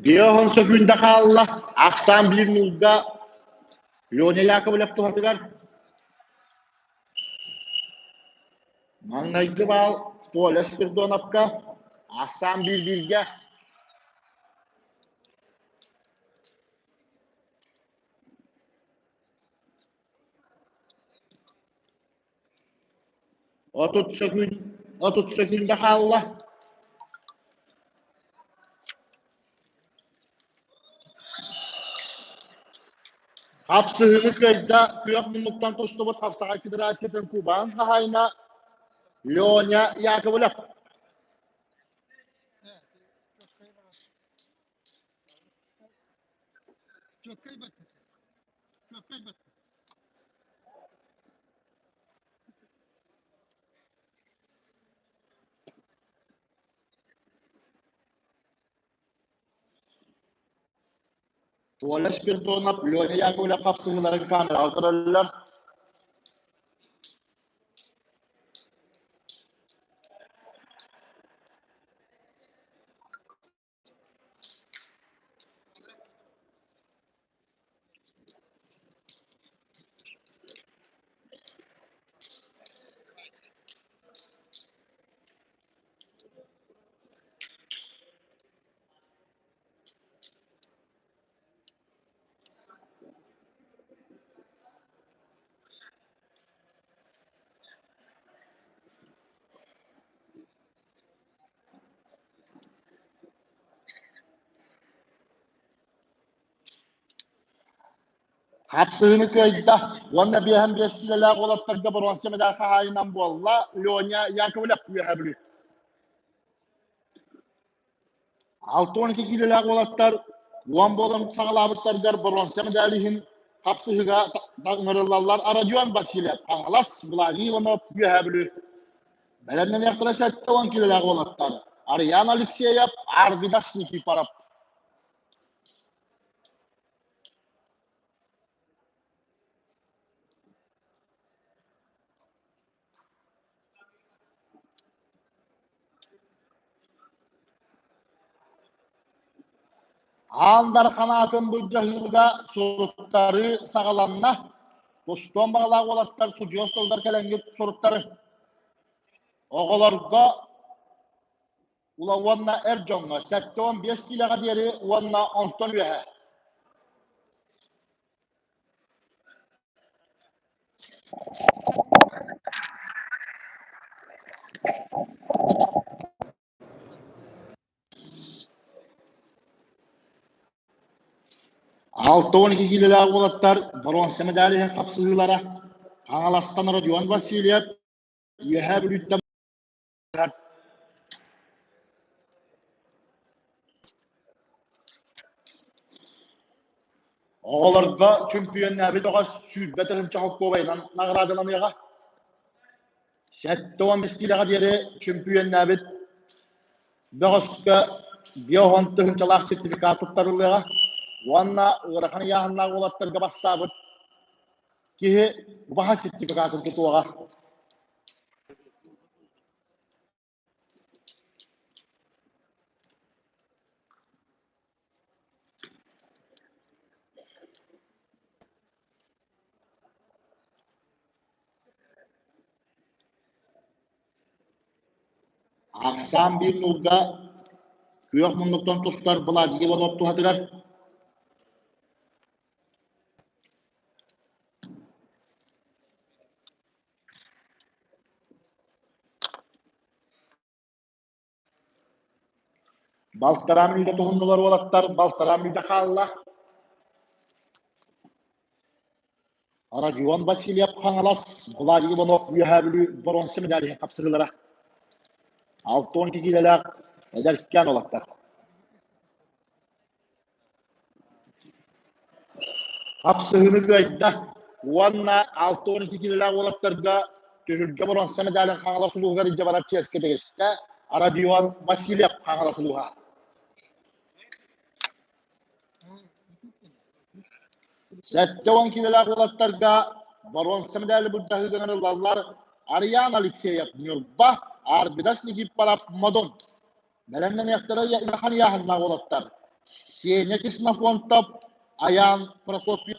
50 сөкүүндэ хаалла. Ахсаан биир нуулга Леня Яковлев туһатыгар. Маҥнайгы баал Толя Спирдоновка. Ахсаан биир бииргэ. 30 сөкүүндэ хаалла. Хапсыһыыны кыайда күөх муннуктан тустубут Хапсаҕай Федерациятын Кубаан хаһаайына Леня Яковлев. Толя Спирдонов, Леня Яковлев хапсыһыыларын камераҕа көрөллөр. Хапсыһыыны кыайда уонна биэһэн биэс киилэлээх уолаттарга боруонса медаль хаһаайынан буолла Леня Яковлев Үөһээ Бүлүү. 62 киилэлээх уолаттар уон буолан саҕалаабыттарыгар боруонса медаль иһин хапсыһыыга ыҥырыллаллар Родион Васильев Хаҥалас, Владимир Иванов Үөһээ Бүлүү. Бэлэмнэниэхтэрэ 70 киилэлээх уолаттар Арыйаан Алексеев, Арвидас Никифоров. Аан Дархан аатын былдьаһыыга суруттарыы саҕаланна. Тустуон баҕалаах уолаттар судьуйа остуолугар кэлэҥҥит суруттары. Оҕолорго ула уонна эр дьоҥҥо 75 киилэҕэ диэри уонна онтон үөһэ. 62 киилэлээх уолаттар боруонса медаль иһин хапсыһыылара Хаҥаластан Родион Васильев, Үөһээ Бүлүүттэн Оҕолорго чөмпүйүөннээбит оҕо 20 000 холкуобайынан наҕараадаланыаҕа. 75 киилэҕэ диэри чөмпүйүөннээбит бөҕөскө 50 тыһыынчалаах сертификат туттарыллыаҕа уонна ыарахан ыйааһыннаах уолаттарга бастаабыт киһи убаһа сертификатын тутуоҕа. Ахсаан биир нуулга күөх муннуктан тустар Владик Иванов туһатыгар Балтараа мүнүүтэ туһуннулар уолаттар, балтараа мүнүүтэ хаалла. Родион Васильев Хаҥалас, Владимир Иванов Үөһээ Бүлүү боруонса медаль иһин хапсыһыылара. 62 киилэлээх эдэркээн уолаттар. Хапсыһыыны кыайда уонна 62 киилэлээх уолаттарга түһүлгэ боруонса медалын Хаҥалас улууһугар илдьэ барар чиэскэ тигистэ Родион Васильев Хаҥалас улууһа. 70 киилэлээх уолаттарга боруонса медали былдьаһыыгынан ыллаллар Ариан Алексеев Ньурба, Арбидас Никифоров Модун. Бэлэмнэниэхтэрэ улахан ыйааһыннаах уолаттар. Сеня Ксенофонтов, Айаан Прокопьев.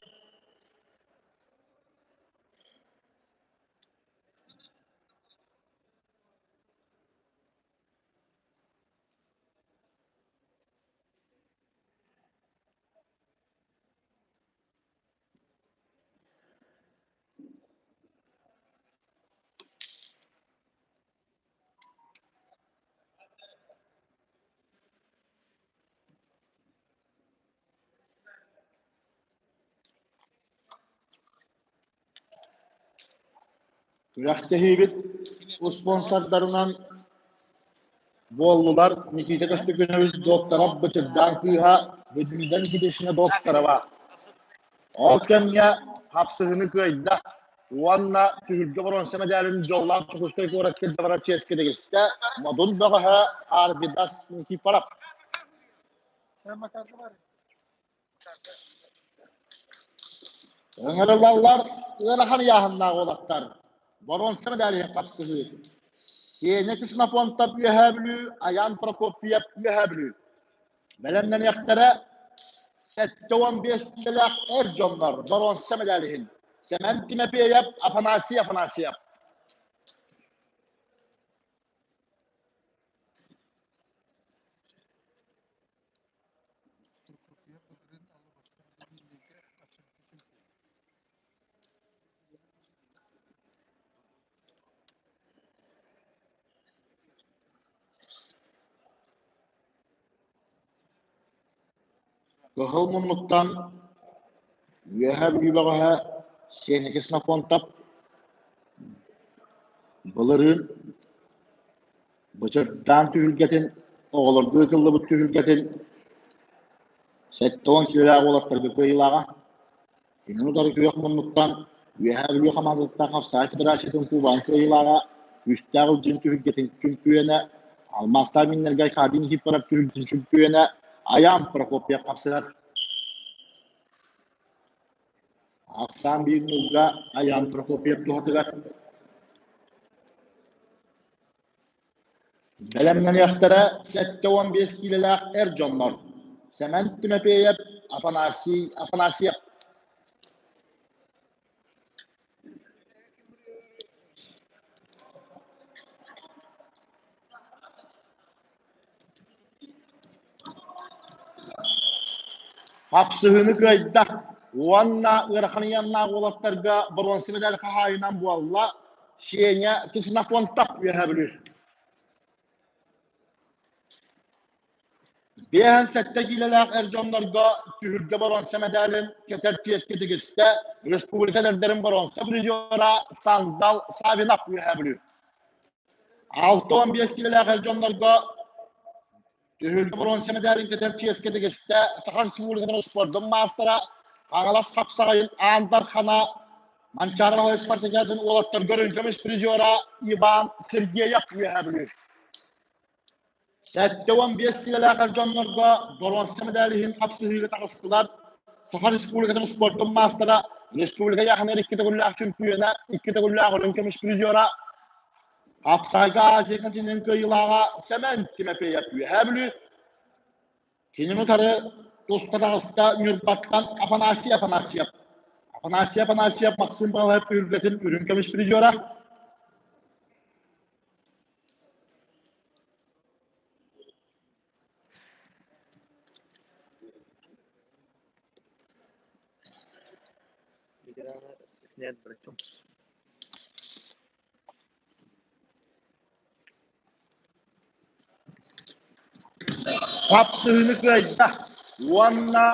Күрэхтэһиибит успуонсардарынан буоллулар Никита Көстөкүнэбис Докторов Бычырдаан кыыһа Людмила Никитична Докторова. Ол кэмҥэ хапсыһыны кыайда уонна түһүлгэ боруонса мэдээлин дьоллоох Дьокуускай куоракка дьабара чиэскэ тигистэ Модун бөҕөһө Арвидас Никифоров. Ыҥырыллаллар ыарахан ыйааһыннаах уолаттар. Боруонса мэдээлиһин хапсыһыы. Сеня Ксенофонтов Үөһээ Бүлүү, Айаан Прокопьев Үөһээ Бүлүү. Бэлэмнэниэхтэрэ 75 киилэлээх эр дьоннор боруонса мэдээлиһин. Сэмэн Тимофеев, Афанасий Афанасьев. Туркутуйа былырыын Аллыбастан Мииринэйгэ абсолютнай чемпион. Кыһыл муннуктан Үөһээ Бүлүү бөҕөһө Сеня Ксенофонтов былырыын Бычырдаан түһүлгэтин, оҕолорго ыытыллыбыт түһүлгэтин 70 киилэлээх уолаттарга кыайыылааҕа. Кинини утары күөх муннуктан Үөһээ Бүлүү хамаандатыттан Хапсаҕай Федерациятын кубогын кыайыылааҕа, күүстээх Ылдьыын түһүлгэтин чөмпүйүөнэ, алмаастаах Миннэргэ Аркадий Никифоров түһүлгэтин чөмпүйүөнэ Айаан Прокопьев хапсыһар. Ахсаан биир ньуурга Айаан Прокопьев туһатыгар. Бэлэмнэниэхтэрэ 75 киилэлээх эр дьоннор Сэмэн Тимофеев, Афанасий Афанасьев. Хапсыһыыны кыайда уонна ыарахан ыйаннаах уолаттарга боруонса медаль хаһаайынан буолла Сеня Ксенофонтов Үөһээ Бүлүү. 57 киилэлээх эр дьоннорго түһүлгэ боруонса мэдээлин кэтэр чиэскэ тигистэ республика эдэрдэрин боруонса призера Сандал Савинов Үөһээ Бүлүү. 65 киилэлээх эр дьоннорго түһүлгэ боруонса мэдээлин кэтэр чиэскэ тигистэ Саха Республикатын спордун маастара Хаҥалас хапсаҕайын Аан Дархана Манчаары Баһылай спартакиадатын уолаттарга үрүҥ көмүс призера Иван Сергеев Үөһээ Бүлүү. 75 киилэлээх эр дьоннорго боруонса мэдээлин иһин хапсыһыыга таҕыстылар Саха Республикатын спордун маастара, республика яханер икки төгүллээх чөмпүйүөнэ, икки төгүллээх үрүҥ көмүс призера, хапсаҕайга Азия континент кыайыылааҕа Сэмэн Тимофеев Үөһээ Бүлүү. Кинини утары туспа таҕыста Ньурбаттан Афанасий Афанасьев. Афанасий Афанасьев Максим Павлов түһүлгэтин үрүҥ көмүс призера. Хапсыһыыны кыайда уонна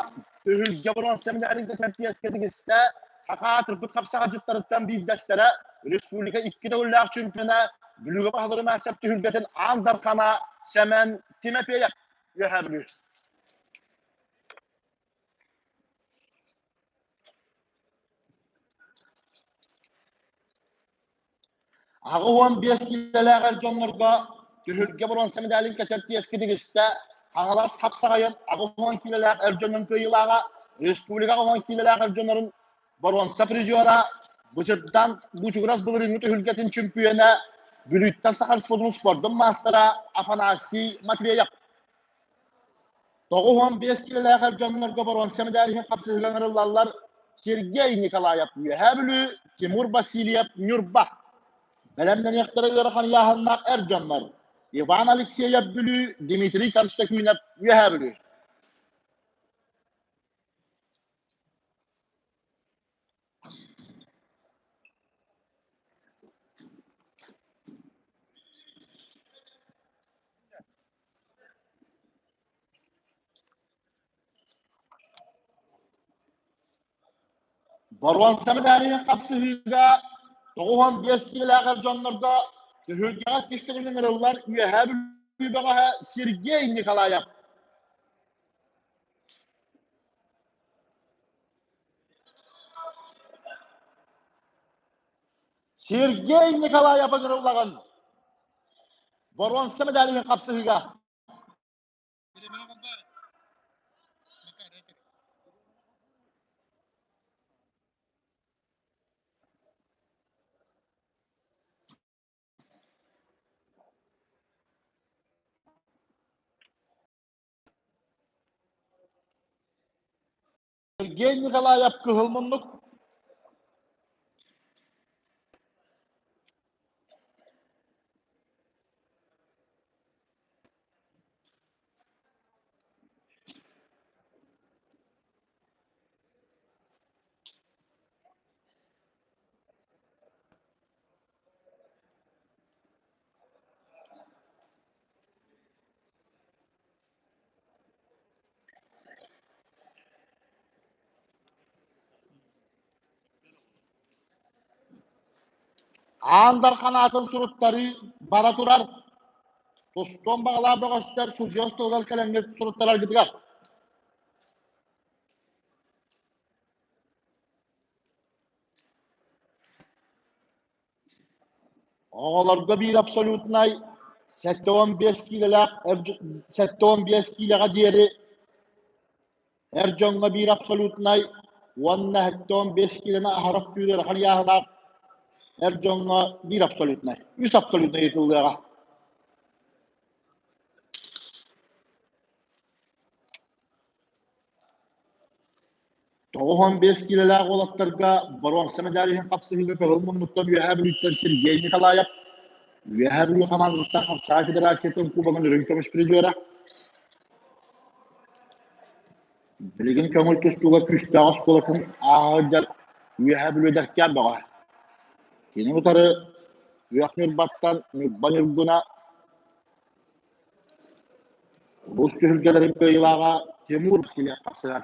түһүлгэ боруонса мэдээлин кэтэртиэскэ тигистэ саха аатырбыт хапсаҕайдьыттарыттан биирдэстэрэ республика икки төгүллээх чемпиона Бүлүүгэ баһылыгы мастер түһүлгэтин Аан Дархана Сэмэн Тимофеев Үөһээ Бүлүү. 85 киилэлээх эр дьоннорго түһүлгэ боруонса мэдээлин кэтэр тиэскэ тигистэ Хаҥалас хапсаҕайын 80 киилэлээх эр дьонун кыайыылааҕа республика 80 киилэлээх эр дьоннорун боруонса призера Бычырдан Бучугурас былырыыҥҥы түһүлгэтин чөмпүйүөнэ Бүлүүттэн саха республикатын спордун маастара Афанасий Матвеев. 95 киилэлээх эр дьоннорго боруонса мэдээлин иһин хапсыһыыга ыҥырыллаллар Сергей Николаев Үөһээ Бүлүү, Тимур Васильев Ньурба. Бэлэмнэниэхтэрэ ыарахан ыйааһыннаах эр дьоннор Иван Алексеев Бүлүү, Дмитрий Константинов Үөһээ Бүлүү. Боруонса мэдээлиһин хапсыһыыга 95 киилэлээх эр дьоннорго түһүлгэҕэ иккис төгүлүн ыҥырыллар Үөһээ Бүлүү бөҕөһө Сергей Николаев. Сергей Николаев ыҥырыллаҕын боруонса медалиһын хапсыһыыга. Сергей Николаев кыһыл муннук. Аан Дархан аатын суруттарыы бара турар. Тустуон баҕалаах бөҕөстөр судьуйа остуолугар кэлэҥҥит суруттараргытыгар. Оҕолорго биир абсолютнай 75 киилэлээх 75 киилэҕэ диэри эр дьоҥҥо биир абсолютнай уонна 75 киилэни аһара күүр ыарахан ыйааһынаах эр дьоҥҥо биир абсолютнай, үс абсолютнай ыытыллыаҕа. 95 киилэлээх уолаттарга боруонса медаль иһин хапсыһыыга көҥүл муннуктан Үөһээ Бүлүүттэн Сергей Николаев, Үөһээ Бүлүү хамаандатыттан Хапсаҕай Федерациятын Кубогын үрүҥ көмүс призера, билигин көҥүл тустууга күүстээх оскуолатын ааһа сылдьар Үөһээ Бүлүү эдэркээн бөҕө. Кини утары Күөх Ньурбаттан Ньурба Ньургуна Улуус түһүлгэлэрин кыайыылааҕа Тимур Васильев тахсыһар.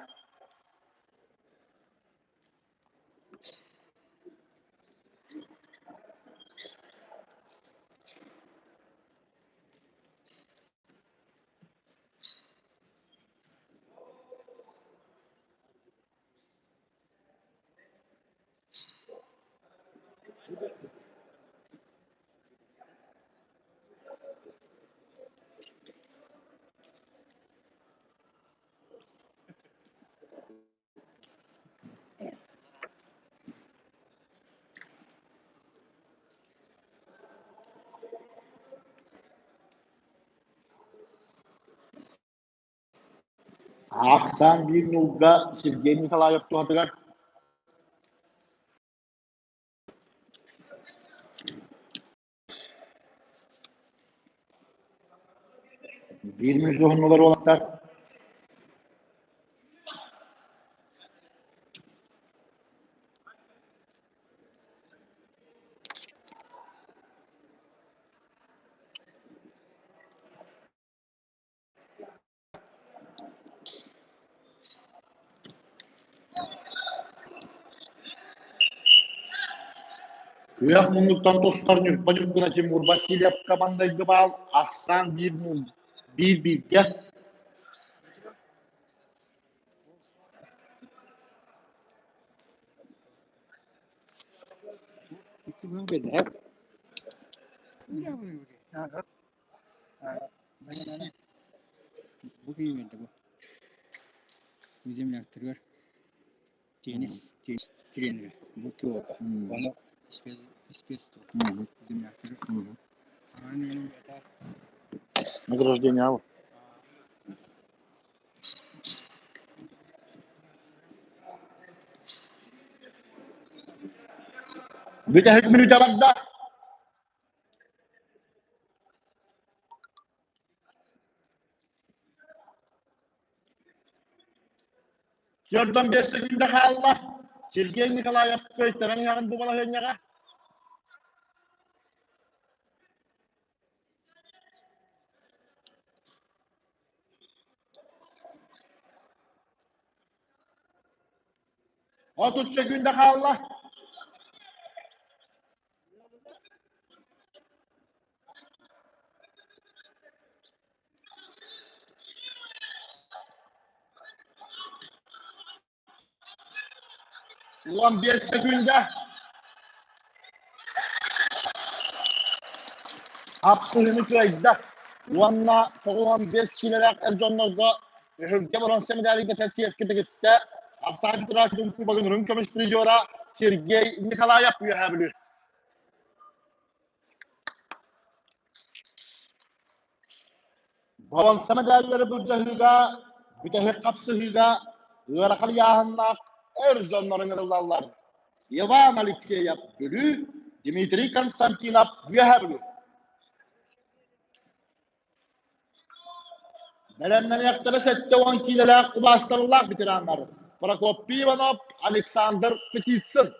Ахсаан биир нуулга Сергей Николаев туһатыгар Биир мүнүүтэ уһуннулар уолаттар. Күөх муннуктан тустар Ньурба Ньургуна Тимур Васильев командайга баал ахсаан биир биир бииргэ. Бу киһи бу. Земляктарыгар теннис тренерэ. Бу киота. Ону спец земляктары. Награждение ал. Бүтэһик мүнүүтэ барда. Төрдөн биэс секунда хаалла. Сергей Николаев кыайтаран иһэҕин бу балаһыанньаҕа. 30 секунда хаалла. 15 sekunda. Хапсыһыыны кыайда уонна 95 киилэлээх эр дьоннорго өһүргэ боруонса медалига чэрчиэскэ тигистэ. Ахсаан Федерациятын Кубогын үрүҥ көмүс призера Сергей Николаев Үөһээ Бүлүү. Боруонса медаллары былдьаһыыга, бүтэһик хапсыһыыга ыарахан ыйааһыннаах эр дьоннор ыҥырыллаллар. Иван Алексеев Бүлүү, Дмитрий Константинов Үөһээ Бүлүү. Бэлэмнэниэхтэрэ 70 киилэлээх убаастабыллаах ветераннар Прокопий Иванов, Александр Птицын.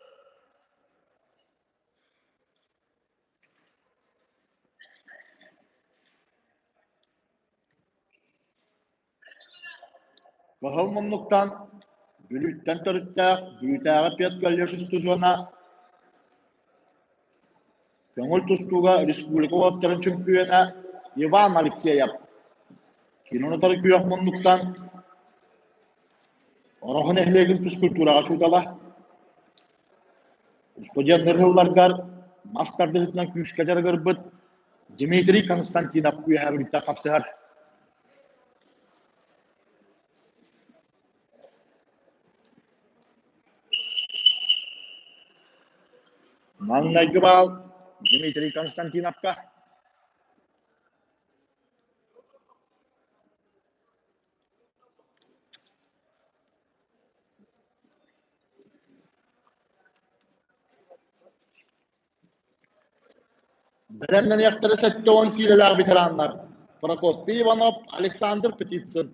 Кыһыл муннуктан Бүлүүттэн төрүттээх Бүлүүтээҕи педколледж устудьуона көҥүл тустууга республика уолаттарын чөмпүйүөнэ Иван Алексеев кино утары күөх муннуктан Ороһу нэһилиэгин физкультураҕа учуутала Устудьуоннар сылларгар мас тардыһыытынан күүскэ дьарыгырбыт Дмитрий Константинов Үөһээ Бүлүүттэн хапсыһар. Маҥнайгы баал Дмитрий Константиновка. Бэлэмнэниэхтэрэ 70 киилэлээх ветераннар Прокопий Иванов, Александр Птицын.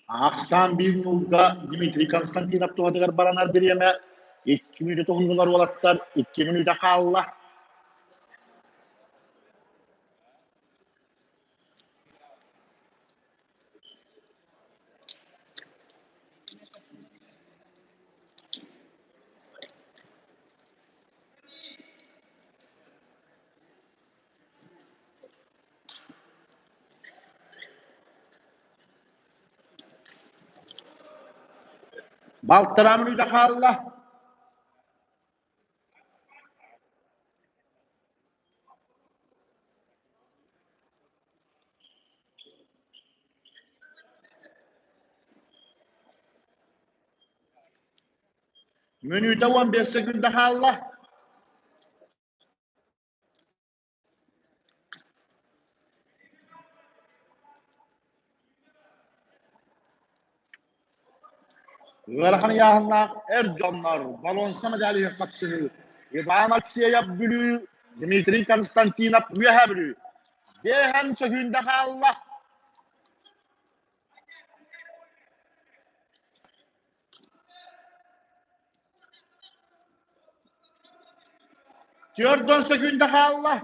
Ахсаан биир нуулга Дмитрий Константинов туһатыгар баранар бириэмэ 2 мүнүүтэ туһуннулар уолаттар, 2 мүнүүтэ хаалла. Балтараа мүнүүтэ хаалла. Мүнүүтэ 15 секунда хаалла. Ыарахан ыйааһыннаах эр дьоннор боруонса медалиһын хапсыһыы Иван Алексеев Бүлүү, Дмитрий Константинов Үөһээ Бүлүү. Биэһэн сөкүүндэ хаалла. Түөрт сөкүүндэ хаалла.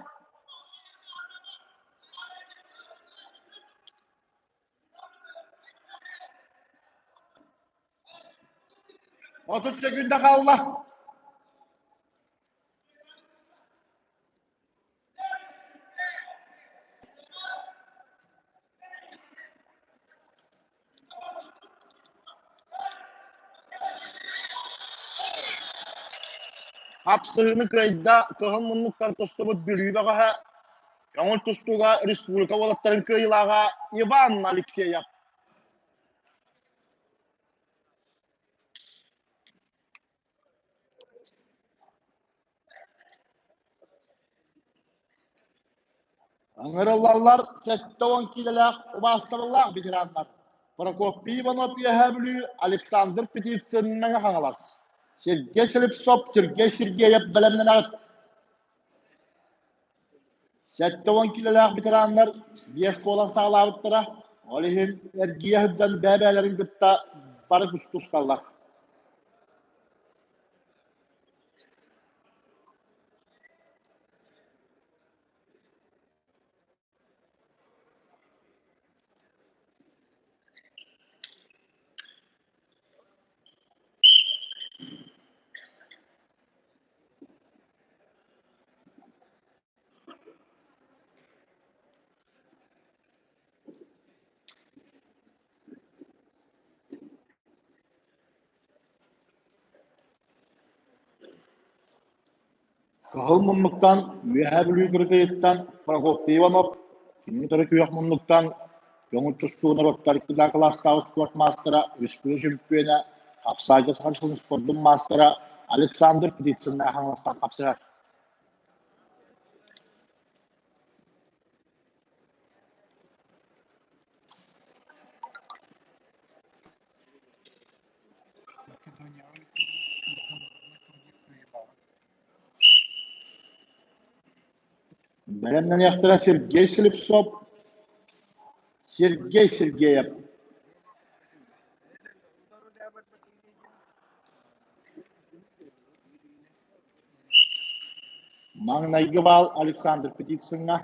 30 сөкүүндэ хаалла. Хапсыһыыны кыайда кыһыл муннуктан тустубут Бүлүү бөҕөһө, көҥүл тустууга республика уолаттарын кыайыылааҕа Иван Алексеев. Ыҥырыллаллар 70 киилэлээх убаастабыллаах ветераннар Прокопий Иванов Үөһээ Бүлүү, Александр Птицын Мэҥэ Хаҥалас, Сергей Слепцов, Сергей Сергеев бэлэмнэнэҕит. 70 киилэлээх ветераннар биэс буолан саҕалаабыттара, ол иһин эргийэ сылдьан бэйэ-бэйэлэрин кытта бары тусталлар. Кыһыл муннуктан Үөһээ Бүлүү кыргыйыттан Прокопий Иванов, кинини утары күөх муннуктан көҥүл тустуу норуоттар икки кылаастаах спорт маастара, республика чөмпүйүөнэ, хапсаайга Саха Республикатын спордун маастара Александр Птицын Хаҥаластан хапсыһар. Македонияҕа ыытыллыбыт международнай турнир кыайыылааҕа. Бэлэмнэниэхтэрэ Сергей Слепцов, Сергей Сергеев. Маҥнайгы баал Александр Птицыҥҥа.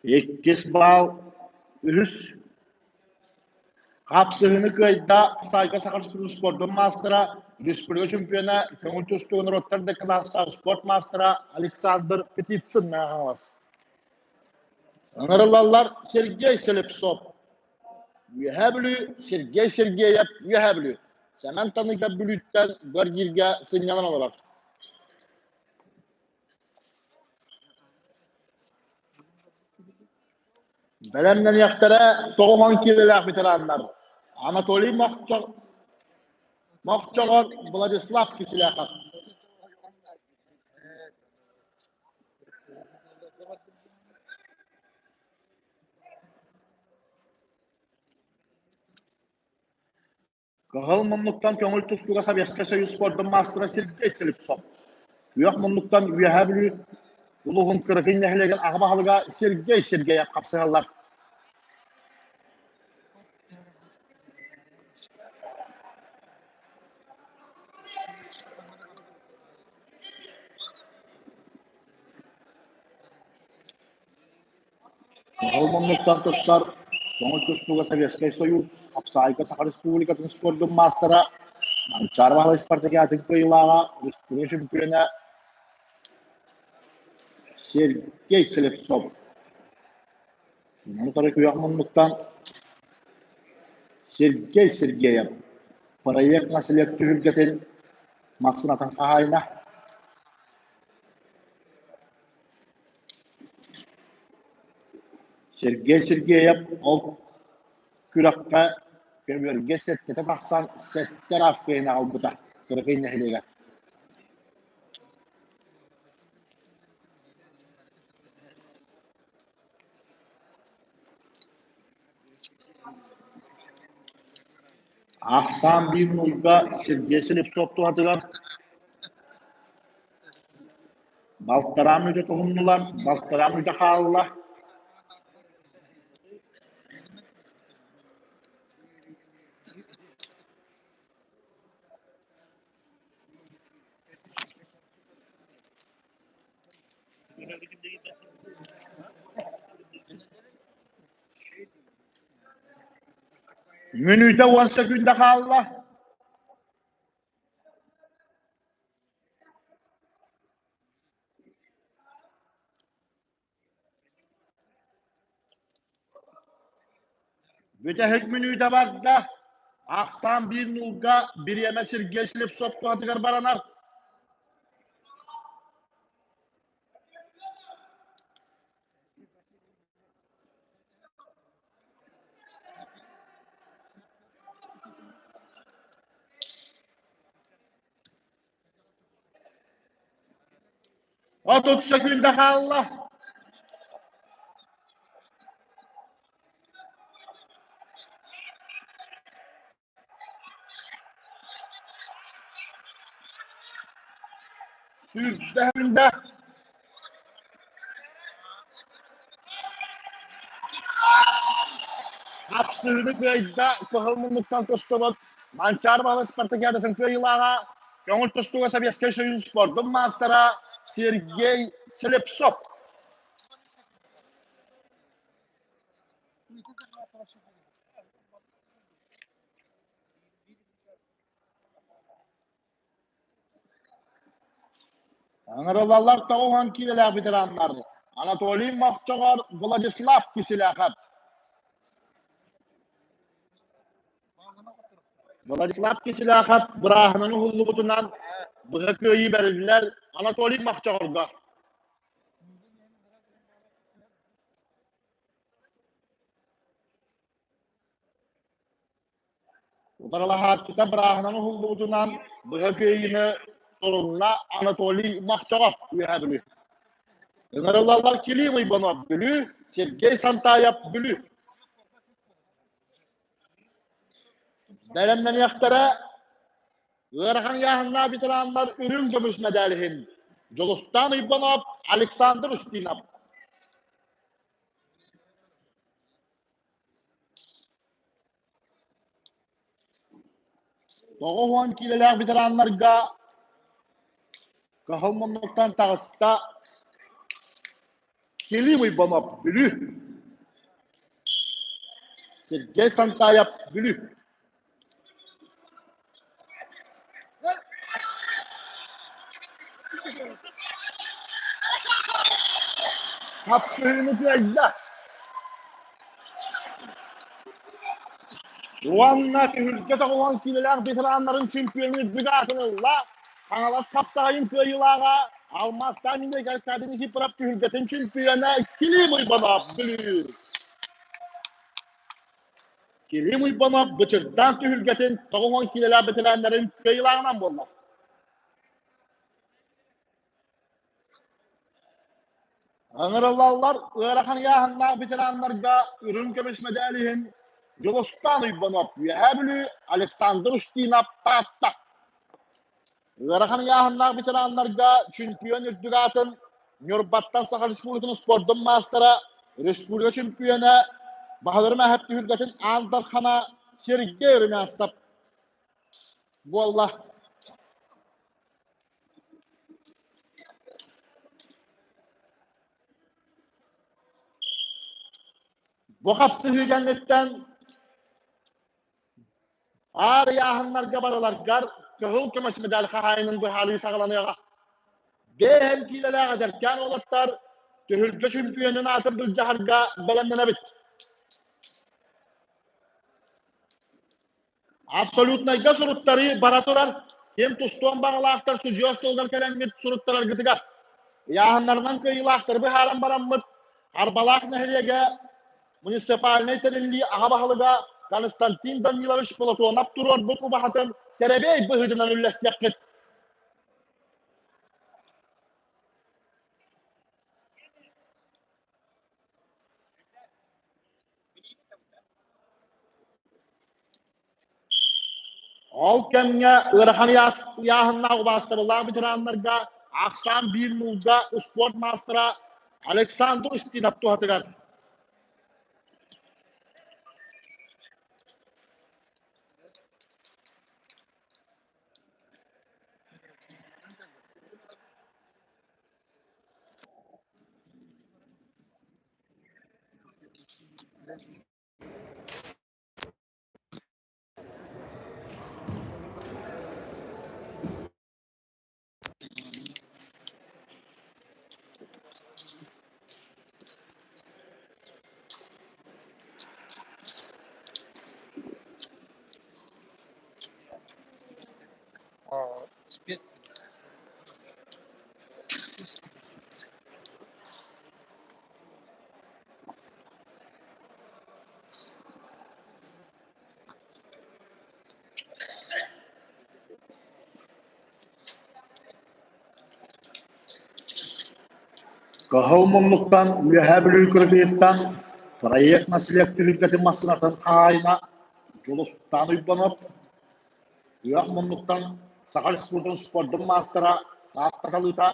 Иккис баал үһүс Хапсыһыыны кыайда Сайга Саха спордун маастара, республика чемпиона, көҥүл тустуу норуоттар деканааттаах спорт маастара Александр Птицын Хаҥалас. Ыҥырыллаллар Сергей Слепцов, Үөһээ Бүлүү, Сергей Сергеев, Үөһээ Бүлүү. Сэмэн Таныгар Бүлүүттэн Гвардирга сынньанан олорор. Бэлэмнэниэхтэрэ 90 киилэлээх ветераннар Анатолий Мохчоҕор, Владислав Кисиляхов. Кыһыл муннуктан көҥүл тустууга Советскай Союз спордун маастара Сергей Слепцов, Күөх муннуктан Үөһээ Бүлүү улууһун Кырыкый нэһилиэгин аҕа баһылыга Сергей Сергеев хапсыһаллар. Ол муннуктан тустар Тоҥуй тустууга Советскай Союз, Хапсаайга Саха Республикатын спордун маастара, Манчаары Баһылай спартакиадатын кыайыылааҕа, республика чөмпүйүөнэ Сергей Слепцов. Кинини утары күөх муннуктан Сергей Сергеев проект наслед түһүлгэтин массыынатын хаһаайына. Сергей Сергеев ол күрэххэ көбүөргэ сэттэтэ тахсан сэттэ араас кыайыыны аҕалбыта Кыракый нэһилиэгэр. Ахсаан биир нуурга Сергей Слепцов туһатыгар Балтараа мүнүүтэ туһуннулар, балтараа мүнүүтэ хаалла. Мүнүүтэ уон сөкүүндэ хаалла. Бүтэһик мүнүүтэ барда. Ахсаан биир нуулга бириэмэ Сергей Слепцов туһатыгар баранар. 30 сөкүүндэ хаалла. Сүүрбэһиндэ хапсыһыыны кыайда кыһыл муннуктан тустубут Манчаары баһылык спартакиадатын кыайыылааҕа көҥүл тустууга Советскай Союз спордун маастара Сергей Слепцов. Ыҥырыллаллар 90 киилэлээх ветераннар Анатолий Мохчоҕор, Владислав Киселяхов. Владислав Киселяхов бырааһынан уһуллубутунан быһа кыайыы бэриллэр Анатолий Мохчоҕорго. Утарылаһааччыта бырааһынан уһуллубутунан быһа кыайыыны сурунна Анатолий Мохчоҕов Үөһээ Бүлүү. Ыҥырыллаллар Килим Уйбанов Бүлүү, Сергей Сантаев Бүлүү. Бэлэмнэниэхтэрэ ыарахан ыйааһыннаах ветераннар үрүҥ көмүс мэдээлиһин Дьулустаан Уйбанов, Александр Устинов. 90 киилэлээх ветераннарга кыһыл муннуктан таҕыста Килим Уйбанов Бүлүү, Сергей Сантаев Бүлүү. Хапсыһыыны кыайда. Уонна түһүлгэ тоҕуһан киилэлээх ветераннарын чемпионун үрдүк аатын ылла. Хаҥалас хапсаҕайын кыайыылааҕа Алмаастаах Минек Аркадий Никифоров түһүлгэтин чемпиона Килим Уйбанов Бүлүү. Килим Уйбанов Бычырдаан түһүлгэтин 90 киилэлээх бэтэрээннэрин кыайыылааҕынан буолла. Ыҥырыллаллар ыарахан ыйааһыннаах ветераннарга үрүҥ көмүс мэдээл иһин Дьулустаан Уйбанов Үөһээ Бүлүү, Александр Устинов Таатта. Ыарахан ыйааһыннаах ветераннарга чемпион үрдүк аатын Ньурбаттан Саха Республикатын спордун маастара, республика чемпиона Баһылар Мэһэп түһүлгэтин Аан Дархана Сергей Румянцев буолла. Бу хапсыһыы кэнниттэн Аар ыйааһыннарга барыларгар кыһыл көмүс медаль хаһаайынын быһаарыы саҕаланыаҕа. Бэйэм киилэлээх эдэркээн уолаттар түһүлгэ чөмпүйүөнүн аатын былдьаһарга бэлэмнэнэбит. Абсолютнайга суруттарыы бара турар. Ким тустуон баҕалаахтар судьуйа остуолугар кэлэҥҥит суруттараргытыгар. Ыйааһыннарынан кыайыылаахтары быһааран бараммыт, Харбалаах нэһилиэгэ муниципальнай тэриллии аҕа баһылыга Константин Данилович Платонов туруорбут убаһатын сэрэбиэй быһыытынан үллэстиэххит. Ол кэмҥэ ыарахан ыйааһыннаах убаастабыллаах ветераннарга ахсаан биир нуулга успуорт маастара Александр Устинов туһатыгар. Кыһыл муннуктан Үөһээ Бүлүү кыргыйыттан проект наследие түһүлгэтин массыынатын хаһаайына Дьулустаан Уйбанов, Күөх муннуктан Саха Республикатын спордун маастара Таатта талыыта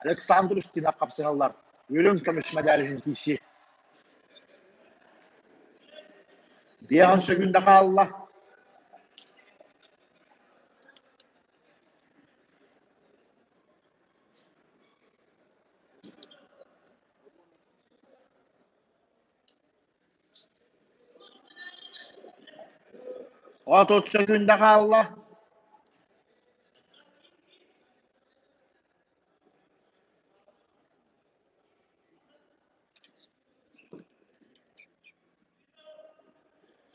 Александр Устинов хапсыһаллар. Үрүҥ көмүс мэдээлин иһин киирсии. Биэһин сөкүүндэ хаалла. 30 сөкүүндэ хаалла.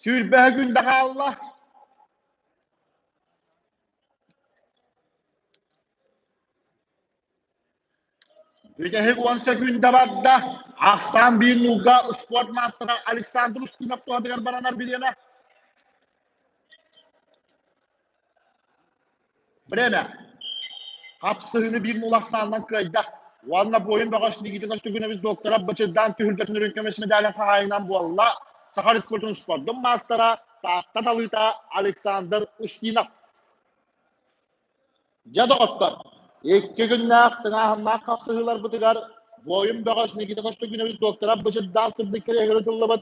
Сүүрбэһэ күндэ хаалла. Бүтэһик 10 сөкүүндэ барда. Ахсаан биир нуулга спорт маастара Александр Устинов туһатыгар баранар бириэмэ. Время. Хапсыһыыны биир нуул ахсаанынан кыайда. Уонна буойун бөҕөс Никита Костюгинович доктора Бычырдаан түһүлгэтин үрүҥ көмүс медалын хаһаайынан буолла. Саха Республикатын спордун маастара Таатта талыыта Александр Устинов. Дьэ, доҕоттор, икки күннээх тыҥааһыннаах хапсыһыыларбытыгар буойун бөҕөс Никита Костюгинович доктора Бычырдаан сырдык кэриэһигэр ытыллыбыт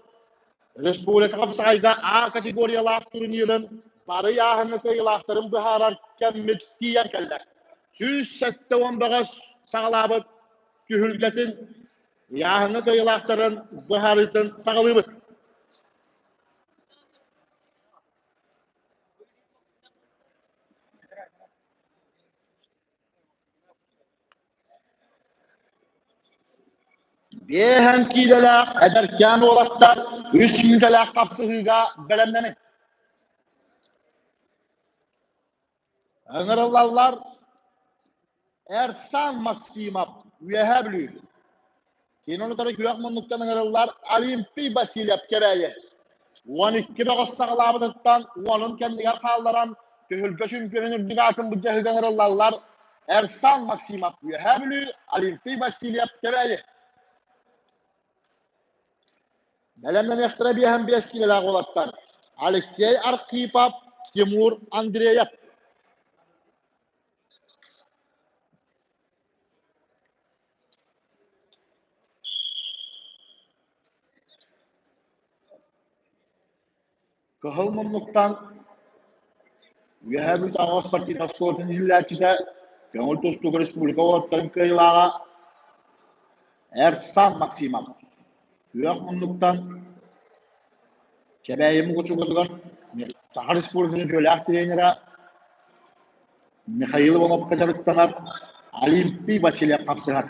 Республика хапсаҕайга А категориялаах турнирын бары ыйааһыҥҥа кыайыылаахтарын быһаарар кэммит тиийэн кэллэ. 170 бөҕөс саҕалаабыт түһүлгэтин ыйааһыҥҥа кыайыылаахтарын быһаарыытын саҕалыыбыт. Биэһэн киилэлээх эдэркээн уолаттар үс мүнүүтэлээх хапсыһыыга бэлэмнэниҥ. Ыҥырыллаллар Эрсан Максимов, Үөһээ Бүлүү. Кини утары күөх муннуктан ыҥырыллар Олимпий Васильев Кэбээйи. 12 бөҕөс саҕалаабытыттан уонун кэннигэр хаалларан түһүлгэ чөмпүйүөнүн үрдүк аатын былдьаһыыга ыҥырыллаллар Эрсан Максимов, Үөһээ Бүлүү, Олимпий Васильев Кэбээйи. Бэлэмнэниэхтэрэ биэһэн биэс киилэлээх уолаттар Алексей Архипов, Тимур Андреев. Кыһыл муннуктан Үөһээ Бүлүүтээҕи спортивнай оскуолатын иһиллээччитэ, көҥүл тустууга республика уолаттарын кыайыылааҕа Эрсан Максимов. Күөх муннуктан Кэбээйи Мукучугутугар Саха Республикатын үтүөлээх тренера Михаил Ивановка дьарыктанар Олимпий Васильев хапсыһар.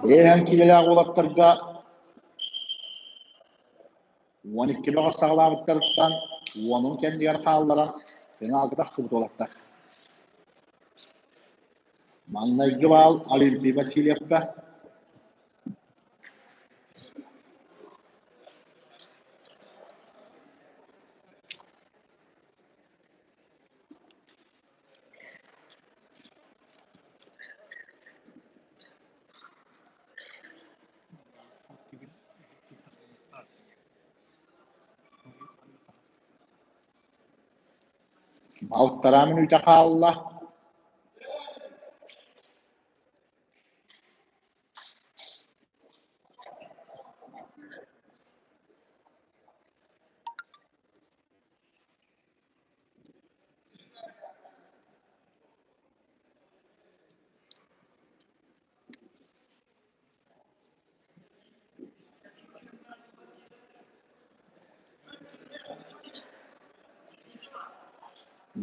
Биэһэн киилэлээх уолаттарга 12 бөҕөс саҕалаабыттарыттан уонун кэннигэр хаалларан финалга тахсыбыт уолаттар. Маҥнайгы баал Олимпий Васильевка. Балтараа мүнүүтэ хаалла.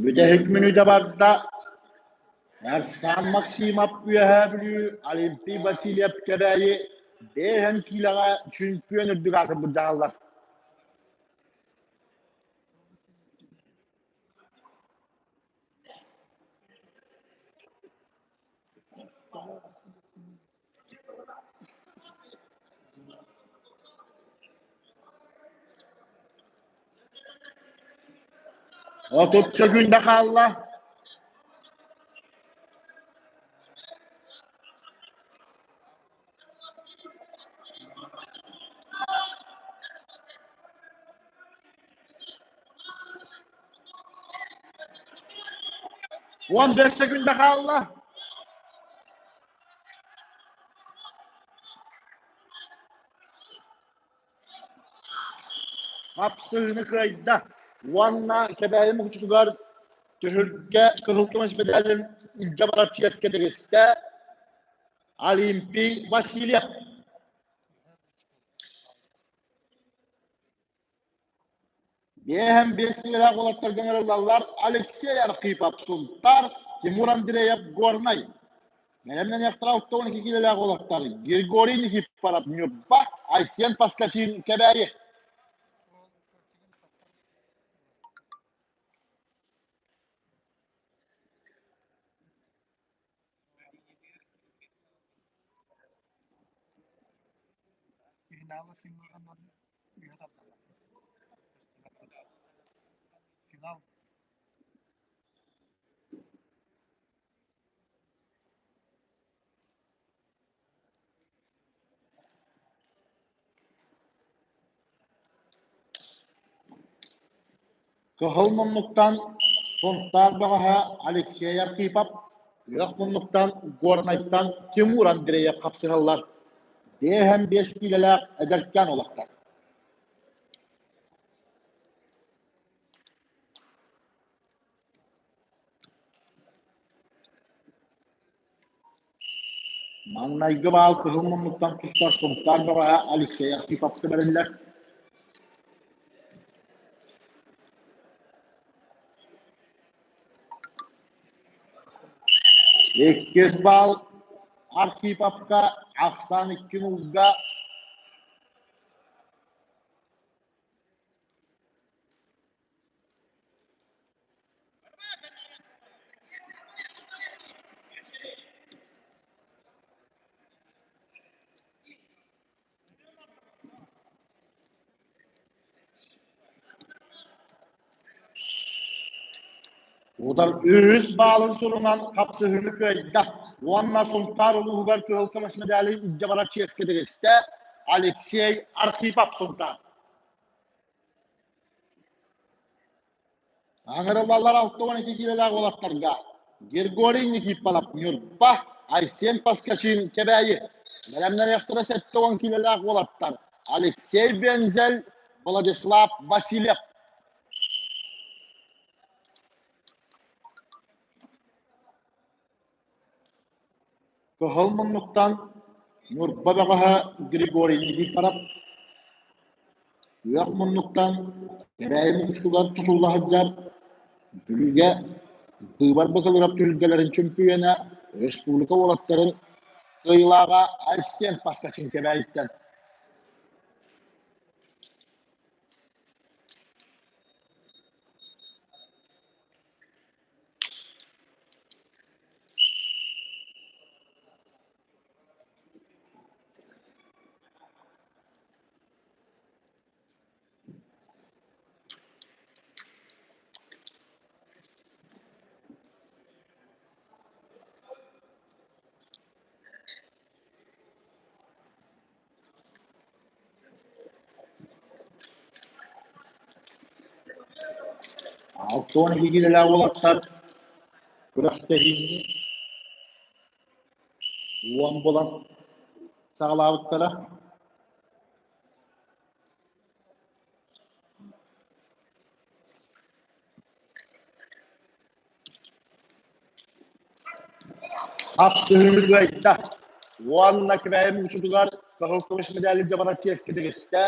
Бүтэһик мүнүүтэ барда. Эрсан Максимов Үөһээ Бүлүү, Олимпий Васильев Кэбээйи Бэйэн киилэҕэ чүмпүйүөн үрдүк аатын былдьаһаллар. 30 сөкүүндэ хаалла. 15 секунда хаалла. Хапсыһыыны кыайда уонна Кэбээйи Мукучутугар түһүлгэ кыһыл көмүс медалын илдьэ барар чиэскэ тигистэ Олимпий Васильев. Биэһэн биэс киилэлээх уолаттарга ыҥырыллаллар Алексей Архипов Сунтаар, Тимур Андреев Горнай. Бэлэмнэниэхтэрэ 62 киилэлээх уолаттар Григорий Никифоров Ньурба, Айсен Паскачин Кэбээйи. Финалы сыҥааҕынан үһэ тардаллар. Финал Кыһыл муннуктан Сунтаар бөҕөһө Алексей Архипов, күөх муннуктан Горнайтан Тимур Андреев хапсыһаллар. 55 киилэлээх эдэркээн уолаттар. Маҥнайгы баал кыһыл муннуктан тустар Сунтаар бөҕөһө Алексей Архиповка бэриллэр. Иккис баал Архиповка ахсаан икки нулга Удар үһүс баалын сурунан хапсыһыыны кыайда уонна Сунтаар улууһугар кыһыл көмүс медали илдьэ барар чиэскэ тигистэ Алексей Архипов Сунтаар. Аҥырыллаллар 62 киилэлээх уолаттарга Григорий Никифоров Ньурба, Айсен Поскачин Кэбээйи. Бэлэмнэниэхтэрэ 70 киилэлээх уолаттар Алексей Бензель, Владислав Васильев. Кыһыл муннуктан Ньурба бөҕөһө Григорий Никифоров, күөх муннуктан Кэбээйи муҥутугар тутулла сылдьар Бүлүүгэ быыбар быкылырап түһүлгэлэрин чөмпүйүөнэ, республика уолаттарын кыайыылааҕа Айсен Паскачин Кэбээйиттэн. 62 киилэлээх уолаттар күрэхтэһиини уон буолан саҕалаабыттара. Хапсыһыыны кыайда уонна Кэбээйи муҥучутугар кыһыл көмүс медали дьабара чиэскэ тигистэ.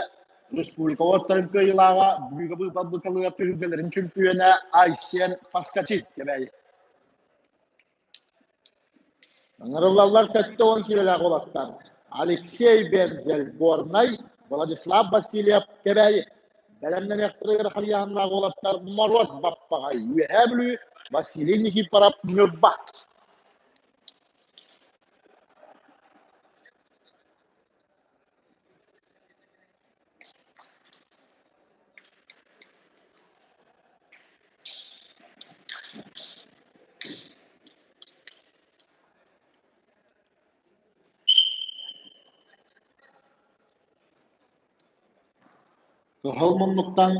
Республика уоттарын кыайыылааҕа Бүлүүгэ быыбалбыкалыгар түһүлгэлэрин чөмпүйүөнэ Айсен Паскачи Кэбээйи. Ыҥырыллаллар 70 киилэлээх уолаттар. Алексей Бензель Горнай, Владислав Васильев Кэбээйи. Бэлэмнэниэхтэригэр харыйааннаах уолаттар Моруот Баппаҕай Үөһээ Бүлүү, Василий Никифоров Ньурба. Кыһыл муннуктан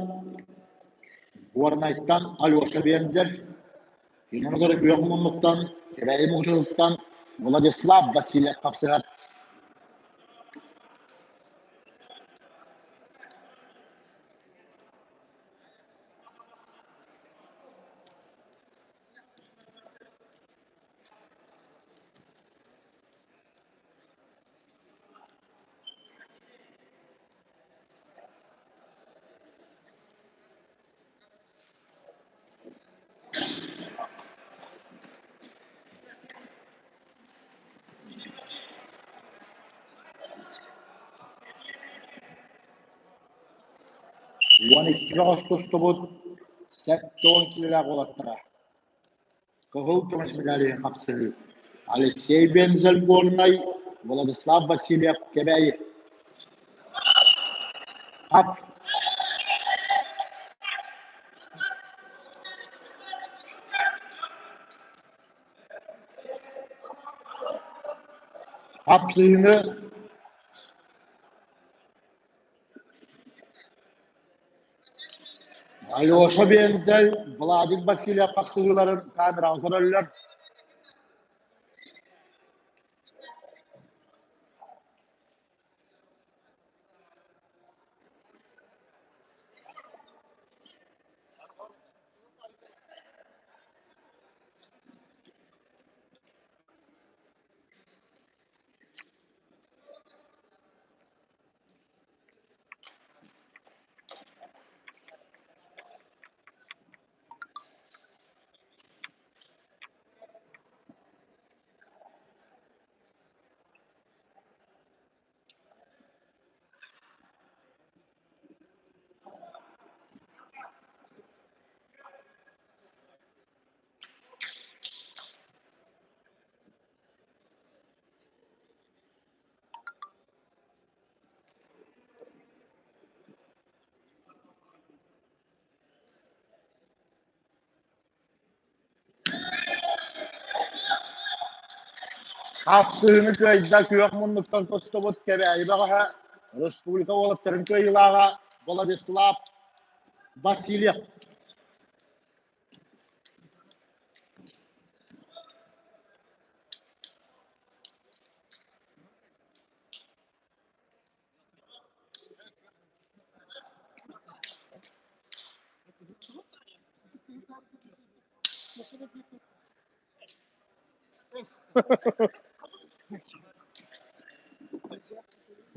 Горнайтан Алеша Вензель, кинилэр күөх муннуктан Кэбээйи Мукучутуттан Владислав Васильев хапсыһар. 12 бөҕөс тустубут 70 киилэлээх уолаттара Кыһыл көмүс медалиһын хапсыһыы Алексей Вензель Горнай, Владислав Васильев Кэбээйи. Хап. Хапсыһыыны Алеша Вензель, Владик Васильев хапсыһыыларын камераҕа көрөллөр. Хапсыһыыны кыайда күөх муннуктан тостубут Кэбээйи бөҕөһө, республика уолаттарын кыайыылааҕа Владислав Васильев.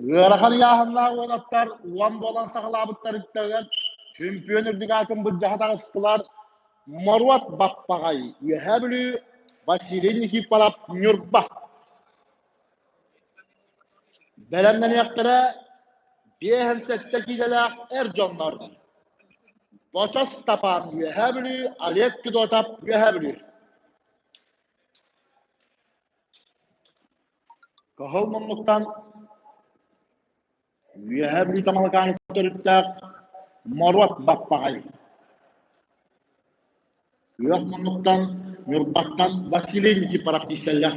Ыарахан ыйааһыннаах уолаттар уон буолан саҕалаабыттарыттан чөмпүйүөн үрдүк аатын былдьаһа таҕыстылар. Моруот Баппаҕай, Үөһээ Бүлүү, Василий Никифоров, Ньурба. Бэлэмнэниэхтэрэ 57 киилэлээх эр дьоннор. Бочос Степан Үөһээ Бүлүү, Олег Федотов Үөһээ Бүлүү. Кыһыл муннуктан Үөһээ Бүлүү Тамалакааныттан төрүттээх Моруот Баппаҕай. Күөх муннуктан Ньурбаттан Василий Никифоров тиийсэллэр.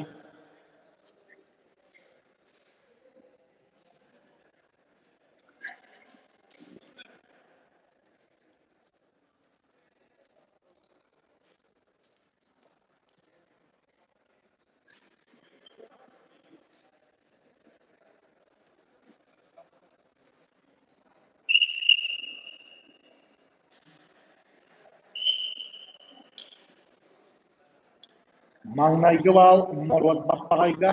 Маҥнайгы баал норуот баппаҕайга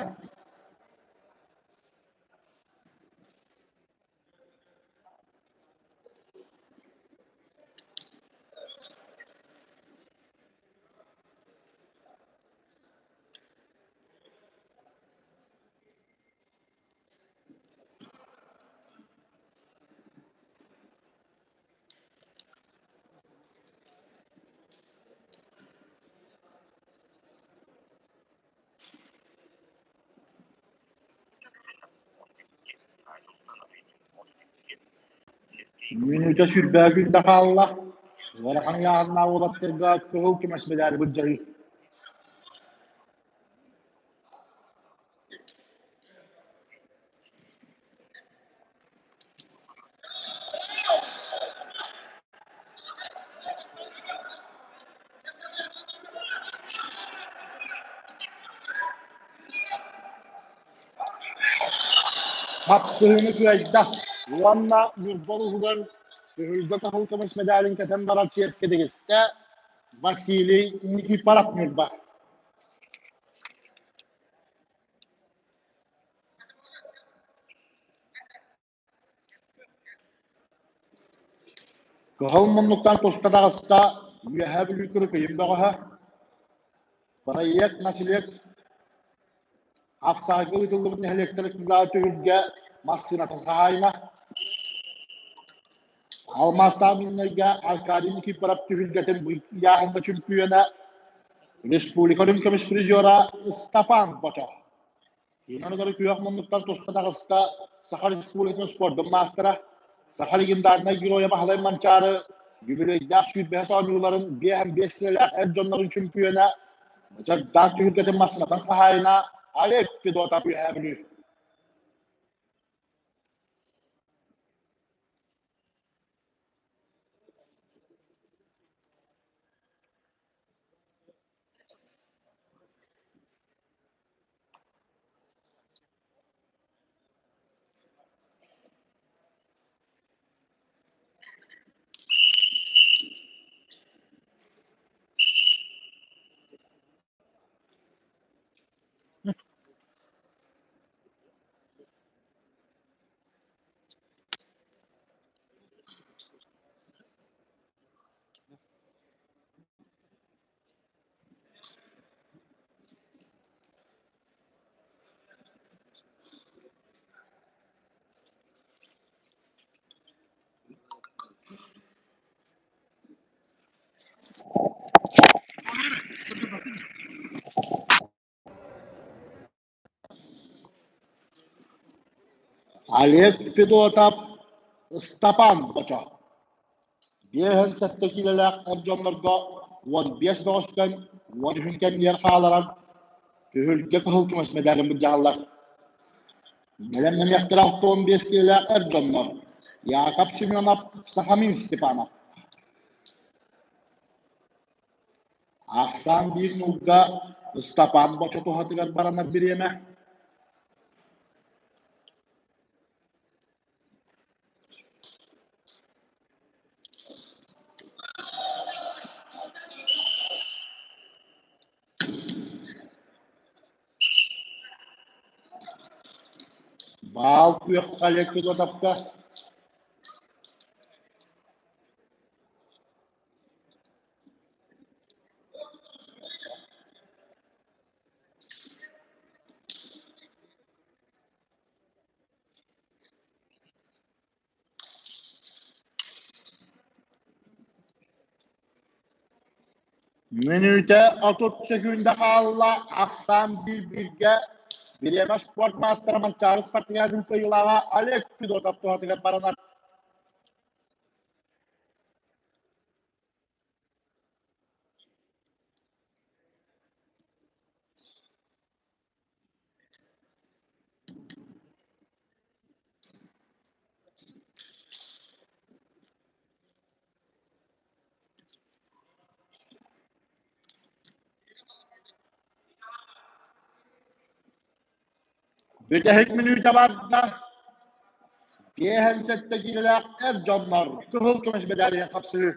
Мүнүүтэ сүүрбэһэ күндэ хаалла. Ыарахан ыйааһыннаах уолаттарга кыһыл көмүс мэдээли былдьаһыы. Хапсыһыыны кыайда уонна Ньурба улууһугар Түһүлгэ кыһыл көмүс мэдээлин кэтэн барар чиэскэ тигистэ Василий Никифоров Ньурба. Кыһыл муннуктан туста таҕыста Үөһээ Бүлүү Кырыкыйын бөҕөһө. Проект наслед Ахсаайга ыытыллыбыт нэһилиэктэр кылаа түһүлгэ массыынатын хаһаайына. Алмаастаах Миннайга Аркадий Никифоров түһүлгэтин ыйааһыҥҥа чөмпүйүөнэ, республика үрүҥ көмүс призера Степан Бочо. Киин утары күөх муннуктан туста таҕыста Саха Республикатын спордун маастара, саха легендарнай геройа Баһылай Манчаары үбүлүөйдээх сүүрбэһис оонньууларын 55 сыллаах эр дьоннорун чөмпүйүөнэ, Дьардаах түһүлгэтин массыынатын хаһаайына Олег Федотов Үөһээ Бүлүү. Олег Федотов, Ыстапаан Бочо 57 киилэлээх эр дьоннорго 15 бөҕөстөн 13 кэмигэр хааларан түһүлгэ кыһыл көмүс мэдээлин былдьаһаллар. Бэлэмнэниэхтэрэ 65 киилэлээх эр дьоннор Яков Семенов, Сахамин Степанов. Ахсаан биир нуулга Ыстапаан Бочо туһатыгар баранар бириэмэ. Баал күөххэ Олег Федотовка Мүнүүтэ 30 сөкүүндэ хаалла, ахсаан биир-бииргэ бириэмэ спорт маастара Манчаары спартакиадын кыайыылааҕа Олег Федотов туһатыгар баранар. Бүтэһик мүнүүтэ барда. 57 киилэлээх эр дьоннор кыһыл көмүс мэдээлиһин хапсыһыы.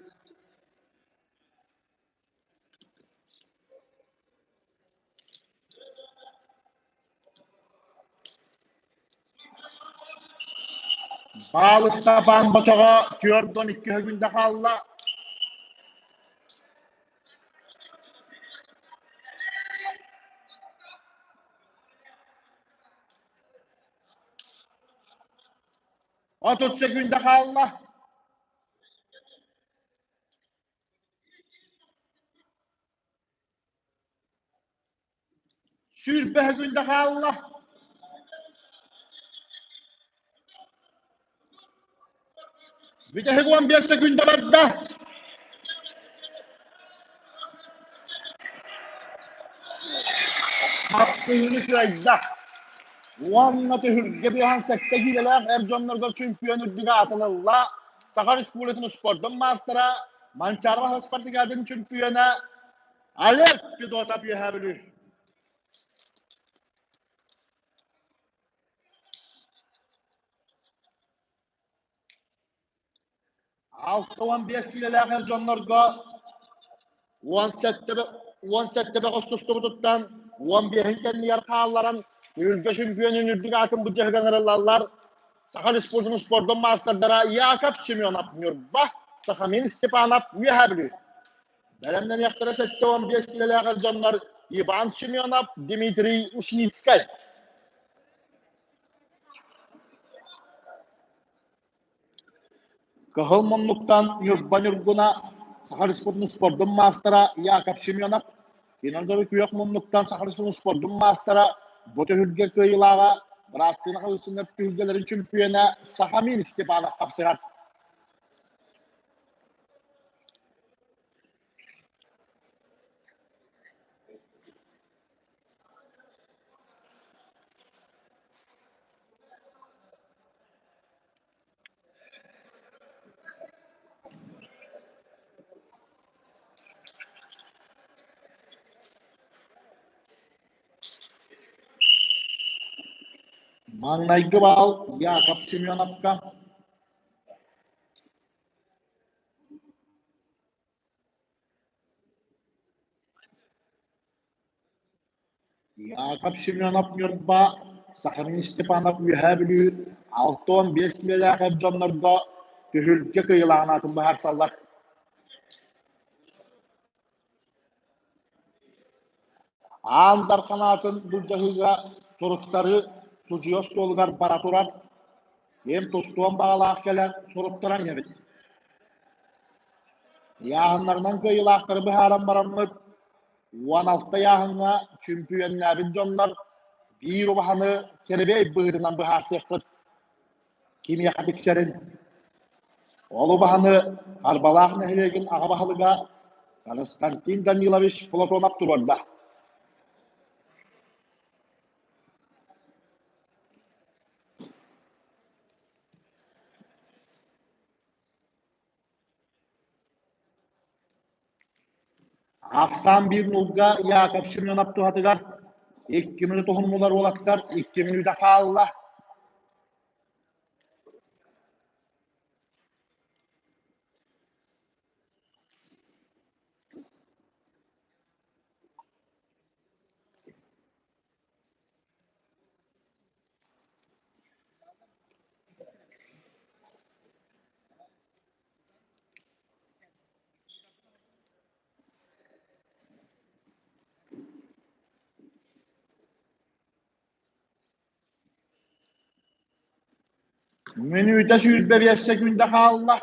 Баал Ыстапаан Бочоҕо 42 күндэ хаалла. 30 секунда хаалла. 20 күндэ хаалла. Бүтэһик 15 секунда барда. Хапсыһыыны кыайда. Уонна түһүлгэ быһан сэттэ киилэлээх эр дьоннорго чемпион үрдүгэ аатылылла. Саха Республикатын спордун маастара, Манчаарова спартакиадын чемпиона Олег Федотов Үөһээ Бүлүү. 65 киилэлээх эр дьоннорго 17 бөҕөс тустубутуттан 15-ин кэннигэр хаалларан Үргэ чемпионун үрдүк аатын былдьаһыгар ыҥырыллаллар. Саха Республикатын спордун маастардара Яков Семенов Ньурба, Сахамин Степанов Үөһээ Бүлүү. Бэлэмнэниэхтэрэ 75 киилэлээх эр дьоннор Иван Семенов, Дмитрий Ушницкай. Кыһыл муннуктан Ньурба Ньургуна, Саха Республикатын спордун маастара Яков Семенов, Кино күөх муннуктан Саха Республикатын спордун маастара, бу түһүлгэ кыайыылааҕа, бырааттыын Халысыннар түһүлгэлэрин чөмпүйүөнэ Сахамин Степанов хапсыһар. Маҥнайгы баал Яков Семеновка. Яков Семенов Ньурба, Сахамин Степанов Үөһээ Бүлүү 65 киилэлээх эр дьоннорго түһүлгэ кыайыылааҕын аатын быһаарсаллар. Аан Дархан аатын былдьаһыыга суруттарыы судьуйа остуолугар бара турар. Ким тустуон баҕалаах кэлэн суруттаран иһэбит. Ыйааһыннарынан кыайыылаахтары быһааран бараммыт, 16 ыйааһыҥҥа чөмпүйүөннээбит дьоннор биир убаһаны сэрэбиэй быһыытынан быһаарсыаххыт. Кимиэхэ тиксэрин. Ол убаһаны Харбалаах нэһилиэгин аҕа баһылыга Константин Данилович Платонов туруорда. Ахсаан биир нуулга Яков Семенов туһатыгар 2 мүнүүтэ уһуннулар уолаттар, 2 мүнүүтэ хаалла. Мүнүүтэ 25 секунда хаалла.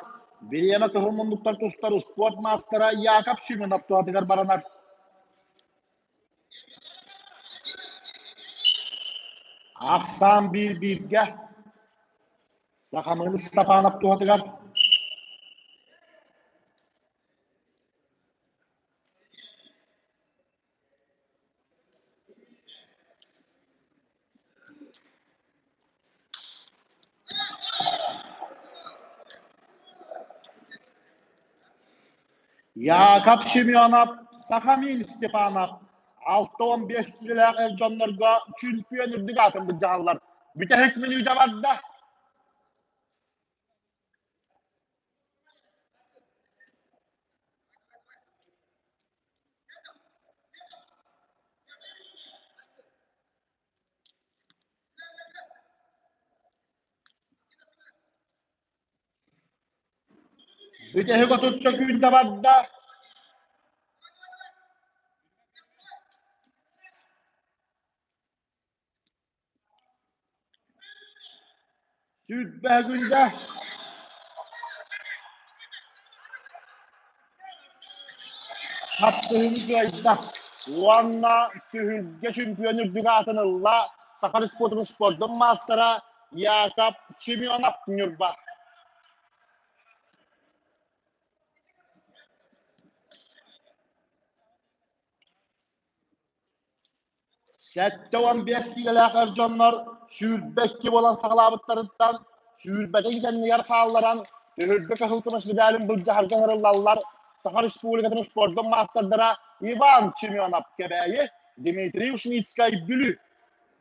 Бириэмэ кыһыл муннуктан тустар успуорт маастара Яков Семенов туһатыгар баранар. Ахсаан биир-бииргэ Сахамыын Степанов туһатыгар Яков Семенов, Сахамин Степанов 65 киилэлээх эр дьоннорго чөмпүйүөн үрдүк аатын былдьаһаллар. Бүтэһик мүнүүтэ барда. Бүтэһик отучча күүнтэ барда. Сүүрбэ күндэ. Хапсыһыыны кыайда уонна түһүлгэ чемпион үрдүк аатын ылла Саха Республикатын спордун маастара Яков Семенов Ньурба. 75 киилэлээх эр дьоннор 22 буолан саҕалаабыттарыттан сүүрбэтин кэннигэр хаалларан түһүлгэ кыһыл көмүс медалын былдьаһарга ыҥырыллаллар Саха Республикатын спордун маастардара Иван Семенов Кэбээйи, Дмитрий Ушницкай Бүлүү.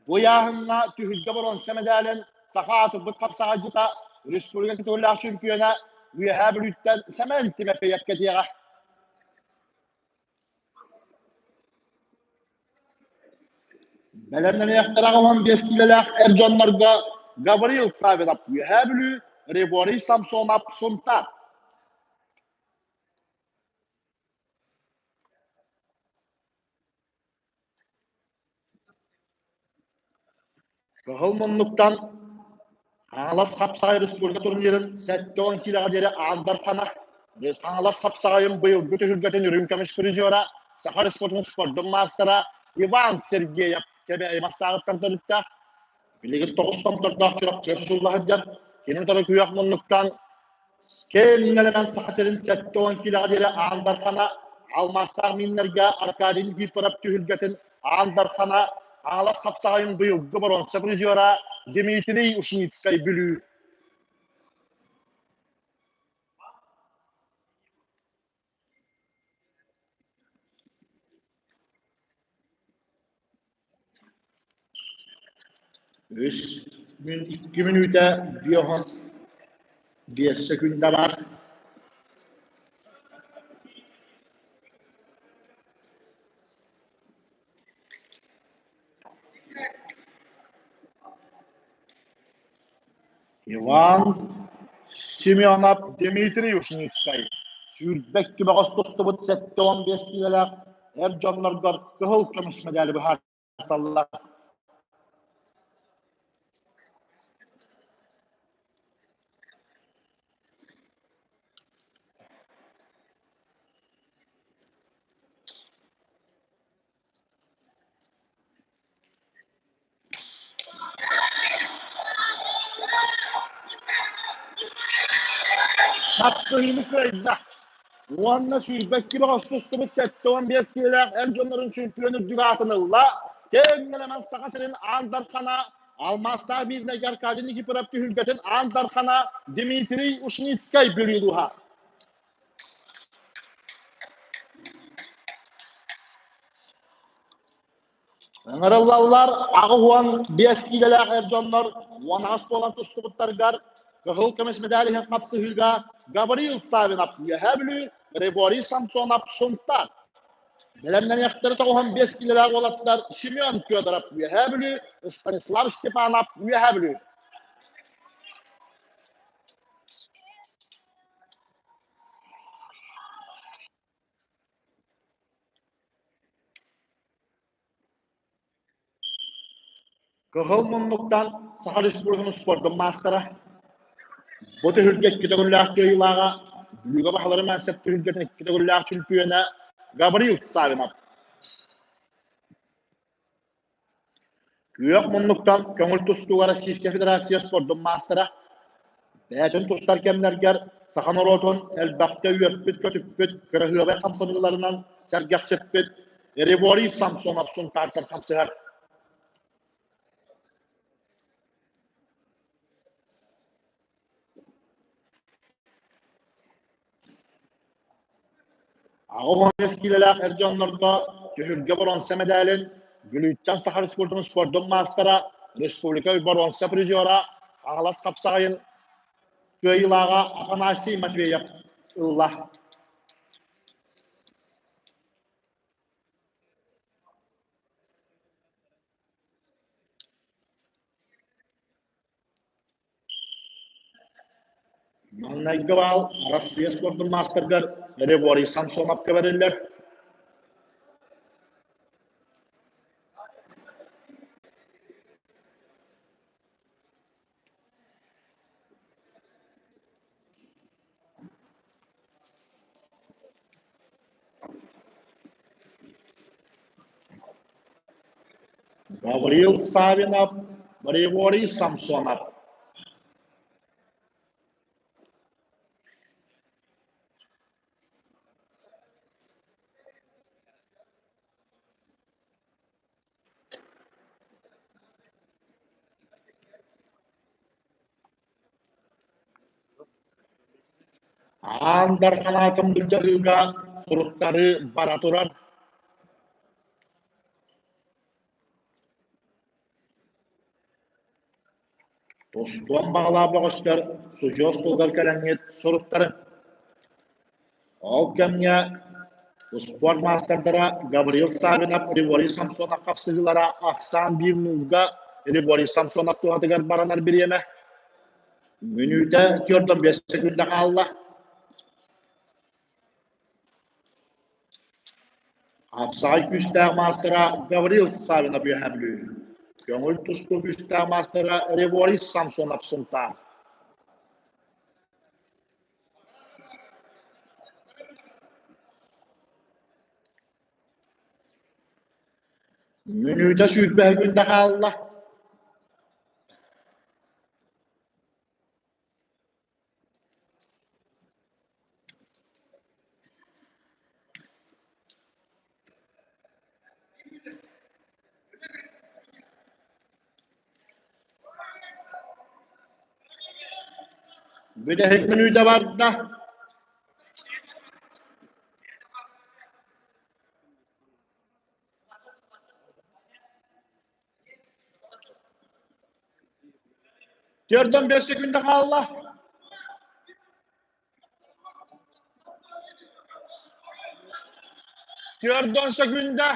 Бу ыйааһыҥҥа түһүлгэ боруонса медалын саха аатырбыт хапсаҕайдьыта, республика көтүллээх чемпиона Үөһээ Бүлүүттэн Сэмэн Тимофеев кэтиэҕэ. Бэлэмнэниэхтэрэ 15 киилэлээх эр дьоннорго Гаврил Савинов Үөһээ Бүлүү, Григорий Самсонов Сунтаар. Кыһыл муннуктан Хаҥалас хапсаҕай республика турнирын 70 киилэҕэ диэри Аан Дархана, Хаҥалас хапсаҕайын быйылгы түһүлгэтин үрүҥ көмүс призера, Саха Республикатын спордун маастара Иван Сергеев Кэбээйи Мастааҕыттан төрүттээх. Билигин тоҕус томтордоох Чурапчыга тутулла сылдьар. Кини утары күөх муннуктан Кэлин Саха сирин 70 киилэҕэ диэри Аан Дархана, алмаастаах мииннэргэ Аркадий Никифоров түһүлгэтин Аан Дархана, Хаҥалас хапсаҕайын быйылгы боруонса призера Дмитрий Ушницкай Бүлүү. Үс күн икки мүнүүтэ биоһон биэс сөкүүндэ баар. Иван Семенов Дмитрий Ушницкай сүүрбэкки бөҕөс тустубут 75 киилэлээх эр дьонноргор кыһыл көмүс мэдээли быһаарсаллар. Хапсыһыыны кыайда. Уонна сүүрбэкки бөҕөс тустубут 75 киилэлээх эр дьоннорун чемпион үрдүк аатын ылла. Тэҥнэлэмэн Саха сирин Аан Дархана, алмаастаах биирнэйгэ Аркадий Никифоров түһүлгэтин Аан Дархана Дмитрий Ушницкай Бүлүү Ыҥырыллаллар 85 киилэлээх эр дьоннор 18 буолан тустубуттарыгар кыһыл көмүс медаль иһин хапсыһыыга Гаврил Савинов Үөһээ Бүлүү, Григорий Самсонов Сунтаар. Бэлэмнэниэхтэрэ 95 киилэлээх уолаттар Семен Федоров Үөһээ Бүлүү, Станислав Степанов Үөһээ Бүлүү. Кыһыл муннуктан Саха Республикатын спордун маастара, бу түһүлгэ икки төгүллээх кыайыылааҕа, Бүлүүгэ баһылары маассап түһүлгэтин икки төгүллээх чөмпүйүөнэ Гаврил Савинов. Күөх муннуктан көҥүл тустууга Российскай Федерация спордун маастара, бэйэтин тустар кэмнэргэр саха норуотун элбэхтэ үөрпүт-көтүппүт кыраһыабай хамсаныыларынан сэргэхсиппит Григорий Самсонов Сунтаартан хамсыһар. 85 киилэлээх эр дьоннорго түһүлгэ боруонса мэдээлин Бүлүүттэн Саха Республикатын спордун маастара, республика боруонса призера, Хаҥалас хапсаҕайын кыайыылааҕа Афанасий Матвеев ылла. Маҥнайгы баал Арассыыйа спордун маастарыгар Григорий Самсоновка бэриллэр. Гаврил Савинов, Григорий Самсонов. Аан Дархан аатын былдьаһыыга суруттары бара турар. Тустуон баҕалаах бөҕөстөр судьуйа остуолугар кэлэҥҥит суруттарыҥ. Ол кэмҥэ успуорт маастардара Гаврил Саввинов, Григорий Самсонов хапсыһыылара ахсаан биир нуулга Григорий Самсонов туһатыгар баранар бириэмэ. Мүнүүтэ 45 секунда хаалла. Хапсаҕай күүстээх маастара Гаврил Саввинов Үөһээ Бүлүү. Көҥүл тустуу күүстээх маастара Реворий Самсонов Сунтаар. Мүнүүтэ сүүрбэһэ күндэ хаалла. Бүтэһик мүнүүтэ барда. Төрдөн 5 секунда хаалла. Төрдөн секунда.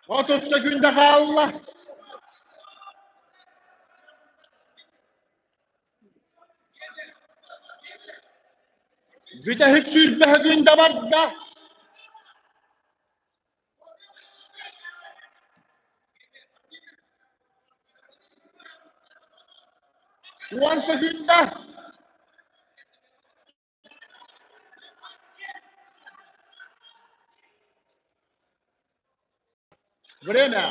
30 секунда хаалла. Бүтэһик сүүрбэһэ күн да барда. Уон секунда. Время.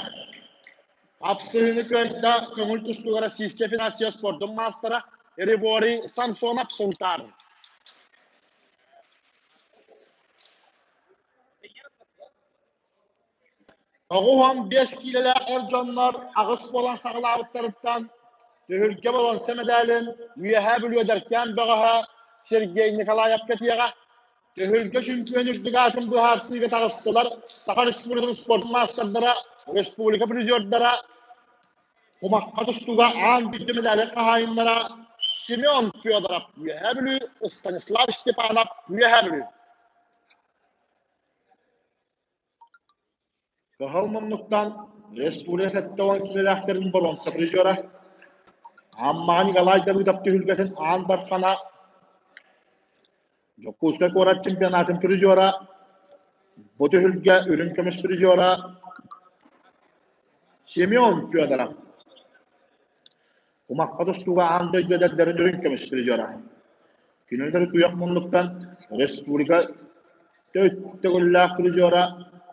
Хапсыһыыны кыайда көҥүл тустууга Российскай Федерация спордун маастара Григорий Самсонов Сунтаар. 95 киилэлээх эр дьоннор аҕыс буолан саҕалаабыттарыттан түһүлгэ боруонса мэдээлин Үөһээ Бүлүү эдэркээн бөҕөһө Сергей Николаев кэтиэҕэ. Түһүлгэ чөмпүйүөн үрдүк аатын быһаарсыыга таҕыстылар Саха Республикатын спорт маастардара, республика призердара, кумахха тустууга аан дойду мэдээлин хаһаайыннара Семен Федоров Үөһээ Бүлүү, Станислав Степанов Үөһээ Бүлүү. Кыһыл муннуктан республика 70 киилэлээхтэрин боруонса призера Аммаҕа Николай Давыдов түһүлгэтин Аан Дархана Дьокуускай куорат чемпионатын призера бу түһүлгэ үрүҥ көмүс призера Семен Федоров Кумахха тустууга аан дойду эдэрдэрин үрүҥ көмүс призера. Кинилэр күөх муннуктан республика төгүллээх призера,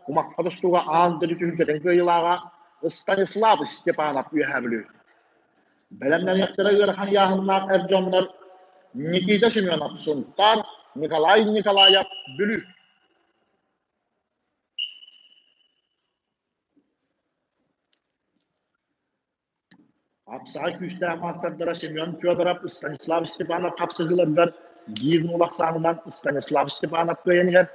Кумахха тустууга аан дойду түһүлгэтин кыайыылааҕа Станислав Степанов Үөһээ Бүлүү. Бэлэмнэниэхтэрэ ыарахан ыйааһыннаах эр дьоннор Никита Семенов Сунтаар, Николай Николаев Бүлүү. Хапсаҕай күүстээх маастардара Семен Федоров, Станислав Степанов хапсыһыыларыгар биир нуул ахсаанынан Станислав Степанов кыайан иһэр.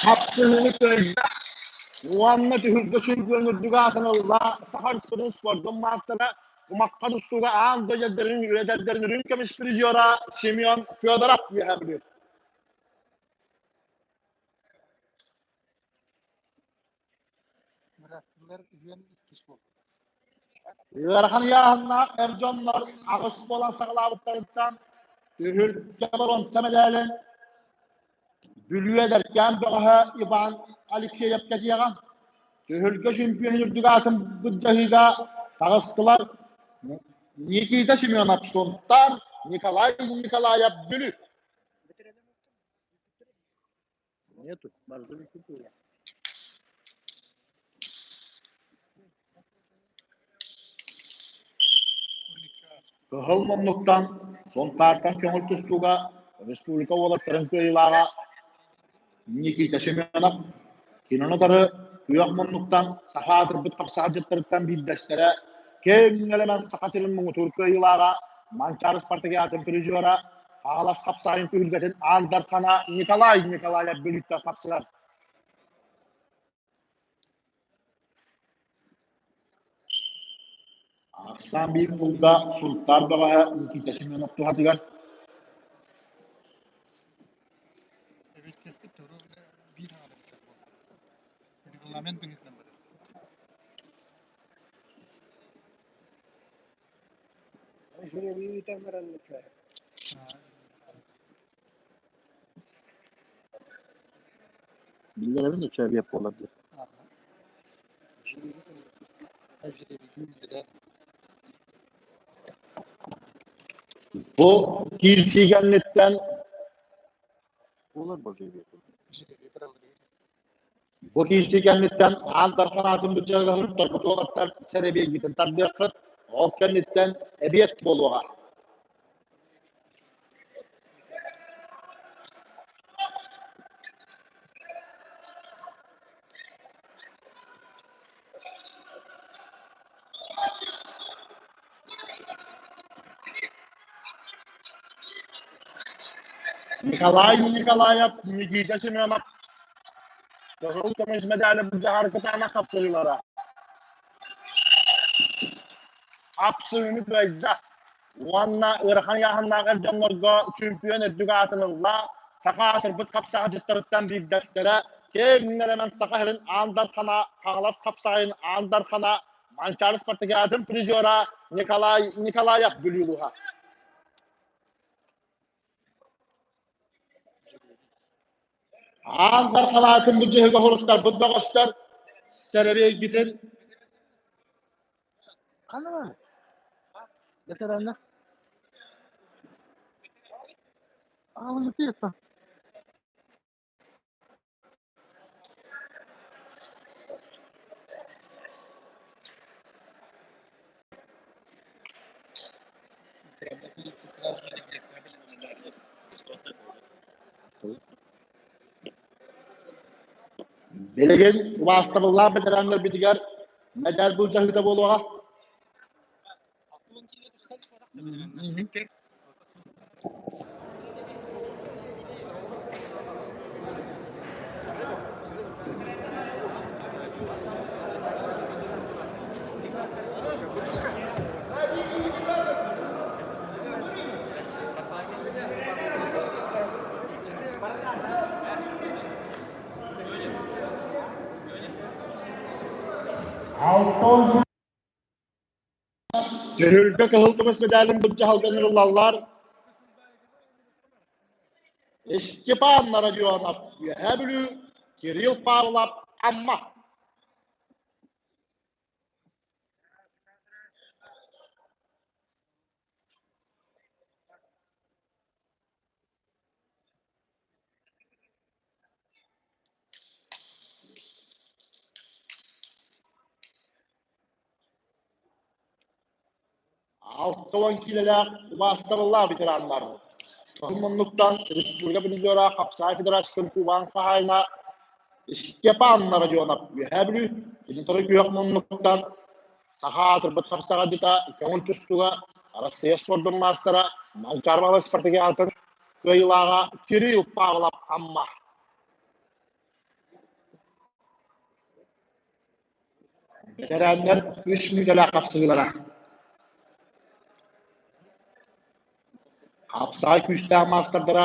Хапсыһыыны кыайда уонна түһүлгэ чөмпүйүөн үрдүк аатын ылла Саха Республикатын спордун маастара, кумахха тустууга аан дойду эдэрдэрин үрүҥ көмүс призера Семен Федоров үөһээ Бүлүү. Бырааттыылар үһүөн иккис буоллулар. Ыарахан ыйааһыннаах эр дьоннор аҕыс буолан саҕалаабыттарыттан түһүлгэ боруонса мэдээлин Бүлүү эдэркээн бөҕөһө Иван Алексеев кэтиэҕэ. Түһүлгэ чемпионун үрдүк аатын былдьаһыыга таҕыстылар Никита Семенов Сунтаар, Николай Николаев Бүлүү. Нету, Кыһыл муннуктан Сунтаартан көҥүл тустууга республика уолаттарын кыайыылааҕа Никита Семенов кинини утары күөх муннуктан саха аатырбыт хапсаҕайдьыттарыттан биирдэстэрэ, киэҥ нэлэмэн Саха сирин муҥутуур кыайыылааҕа, Манчаары спартакиадатын призера, Хаҥалас хапсаҕайын түһүлгэтин аан дархана Николай Николаев Бүлүүттэн хапсыһар. Ахсаан биир булда Сунтаар бөҕөһө Никита Семенов туһатыгар Биир Регламент быһыытынан барар. Биллэрэбин да чөбүөп буолар диye. Бу киирсии кэнниттэн Бу киирсии кэнниттэн Аан Дархан аатын быдьагаһын торгутуолактар сэрэбиэйгитин тардыаххыт, ол кэнниттэн эбиэт буолуоҕа. Николай Николаев, Никита Семенов Кыһыл көмүс мэдээли былдьаһар кытаанах хапсыһыылара. Хапсыһыыны кыайда уонна ыарахан ыйааһыннаах эр дьоннорго чөмпүйүөн үрдүк аатын ылла. Саха аатырбыт хапсаҕайдьыттарыттан биирдэстэрэ киэҥ нэлэмэн Саха сирин Аан Дархана, Хаҥалас хапсаҕайын Аан Дархана, Манчаары спартакиадатын призера Николай Николаев Бүлүү улууһа. Аан бархалаатын былдьаһыга хоруттарбыт бөҕөстөр сэрэбиэйгитин Ханна бар? Ветеранна. Аҕалыгытыйаппа. Билигин убаастабыллаах бэтэрээннэрбитигэр мэдээл былдьаһыыта буолуоҕа. Алтан Түһүлгэ кыһыл көмүс мэдээлин былдьаһалга ыҥырыллаллар. Степан Родионов, Үөһээ Бүлүү, Кирилл Павлов, Амма. 60 киилэлээх убаастабыллаах ветераннар. Муннуктан Республика призера Хапсаай Федерациятын Кубан хаһаайына Степан Родионов Үөһээ Бүлүү, кинитори күөх муннуктан саха аатырбыт хапсаҕайдьыта көҥүл тустууга Россия спордун маастара Манчаары Баһылай спартакиадатын кыайыылааҕа Кирилл Павлов Амма. Бэтэрээннэр үс мүнүүтэлээх хапсыһыылара. Хапсаҕай күүстээх маастардара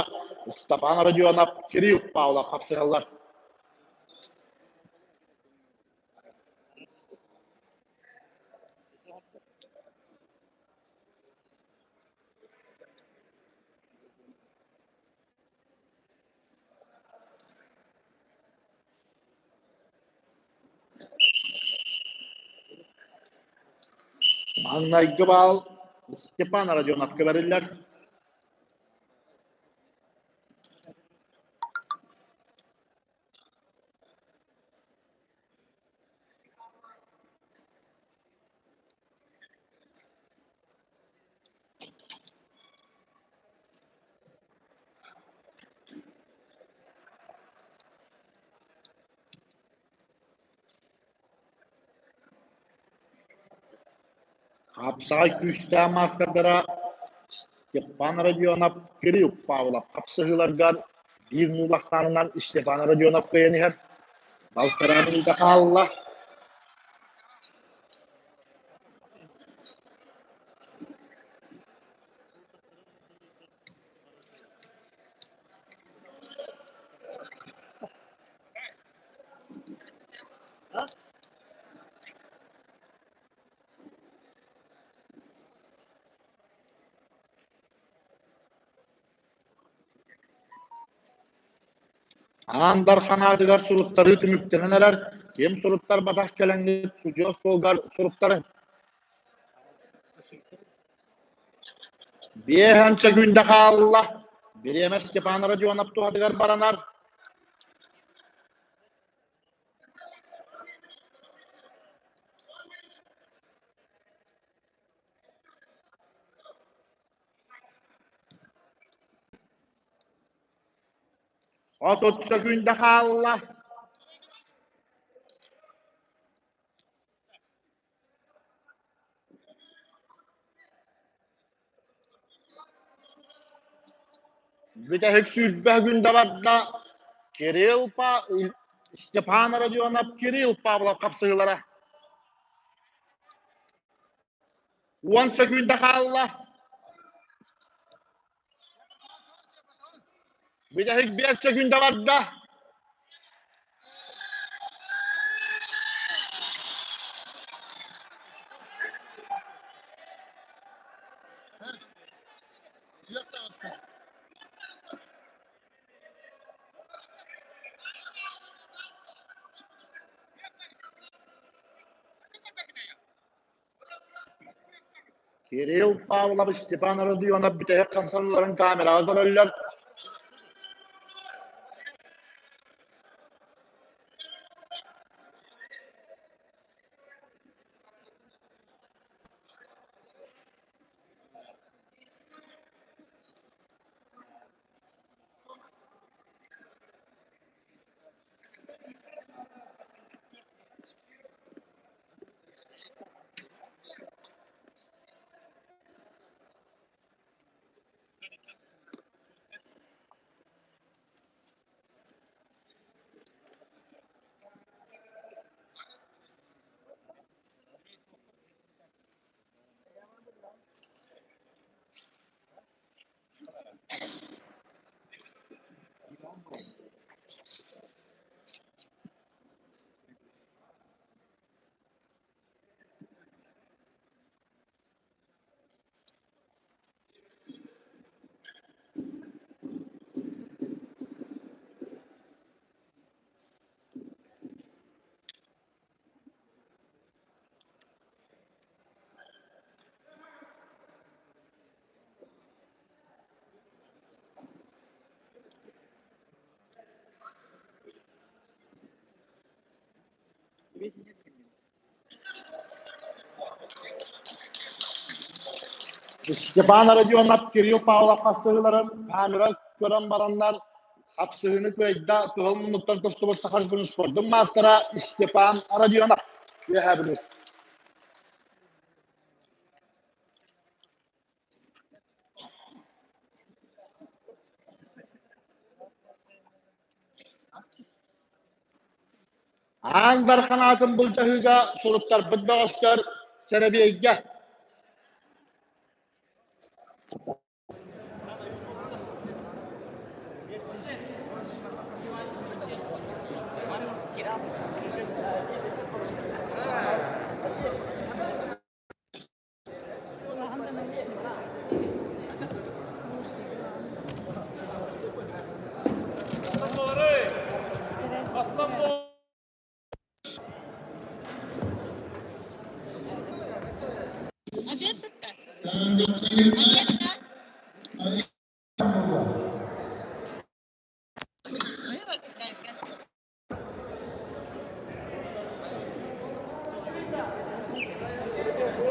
Степан Родионов, Кирилл Павлов хапсыһаллар. Маҥнайгы баал Степан Родионовка бэриллэр. Хапсаҕай күүстээх маастардара Степан Родионов, Кирилл Павлов хапсыһыыларыгар биир нуул ахсаанынан Степан Родионов кыайан иһэр. Балтараа мүнүүтэ хаалла. Аан Дархан аатыгар суруттарыы түмүктэнэн эрэр, ким суруттарбатах кэлэҥҥит судьуйа остуолгар суруттарыҥ. Биэһэнчэ күндэ хаалла, бириэмэ Степан Родионов туһатыгар баранар. 30 сөкүүндэ хаалла. Бүтэһик сүүрбэ күндэ барда Кирилл Па Степан Родионов, Кирилл Павлов хапсыһыылара. 10 сөкүүндэ хаалла. Бүтэһик 5 сөкүүндэ барда. Кирилл Павлов, Степан Родионов бүтэһик хамсаныыларын камераҕа көрөллөр. Степан Родионов, Кирилл Павлов хапсыһыыларын камера көрөн бараннар хапсыһыыны кыайда кыһыл муннуктан көстүбүт Саха спордун маастара Степан Родионов. Үөһээ Бүлүү. Аан Дархан аатын былдьаһыыга суруттарбыт бөҕөстөр сэрэбиэйгэ. Улахан да наушник. Наушник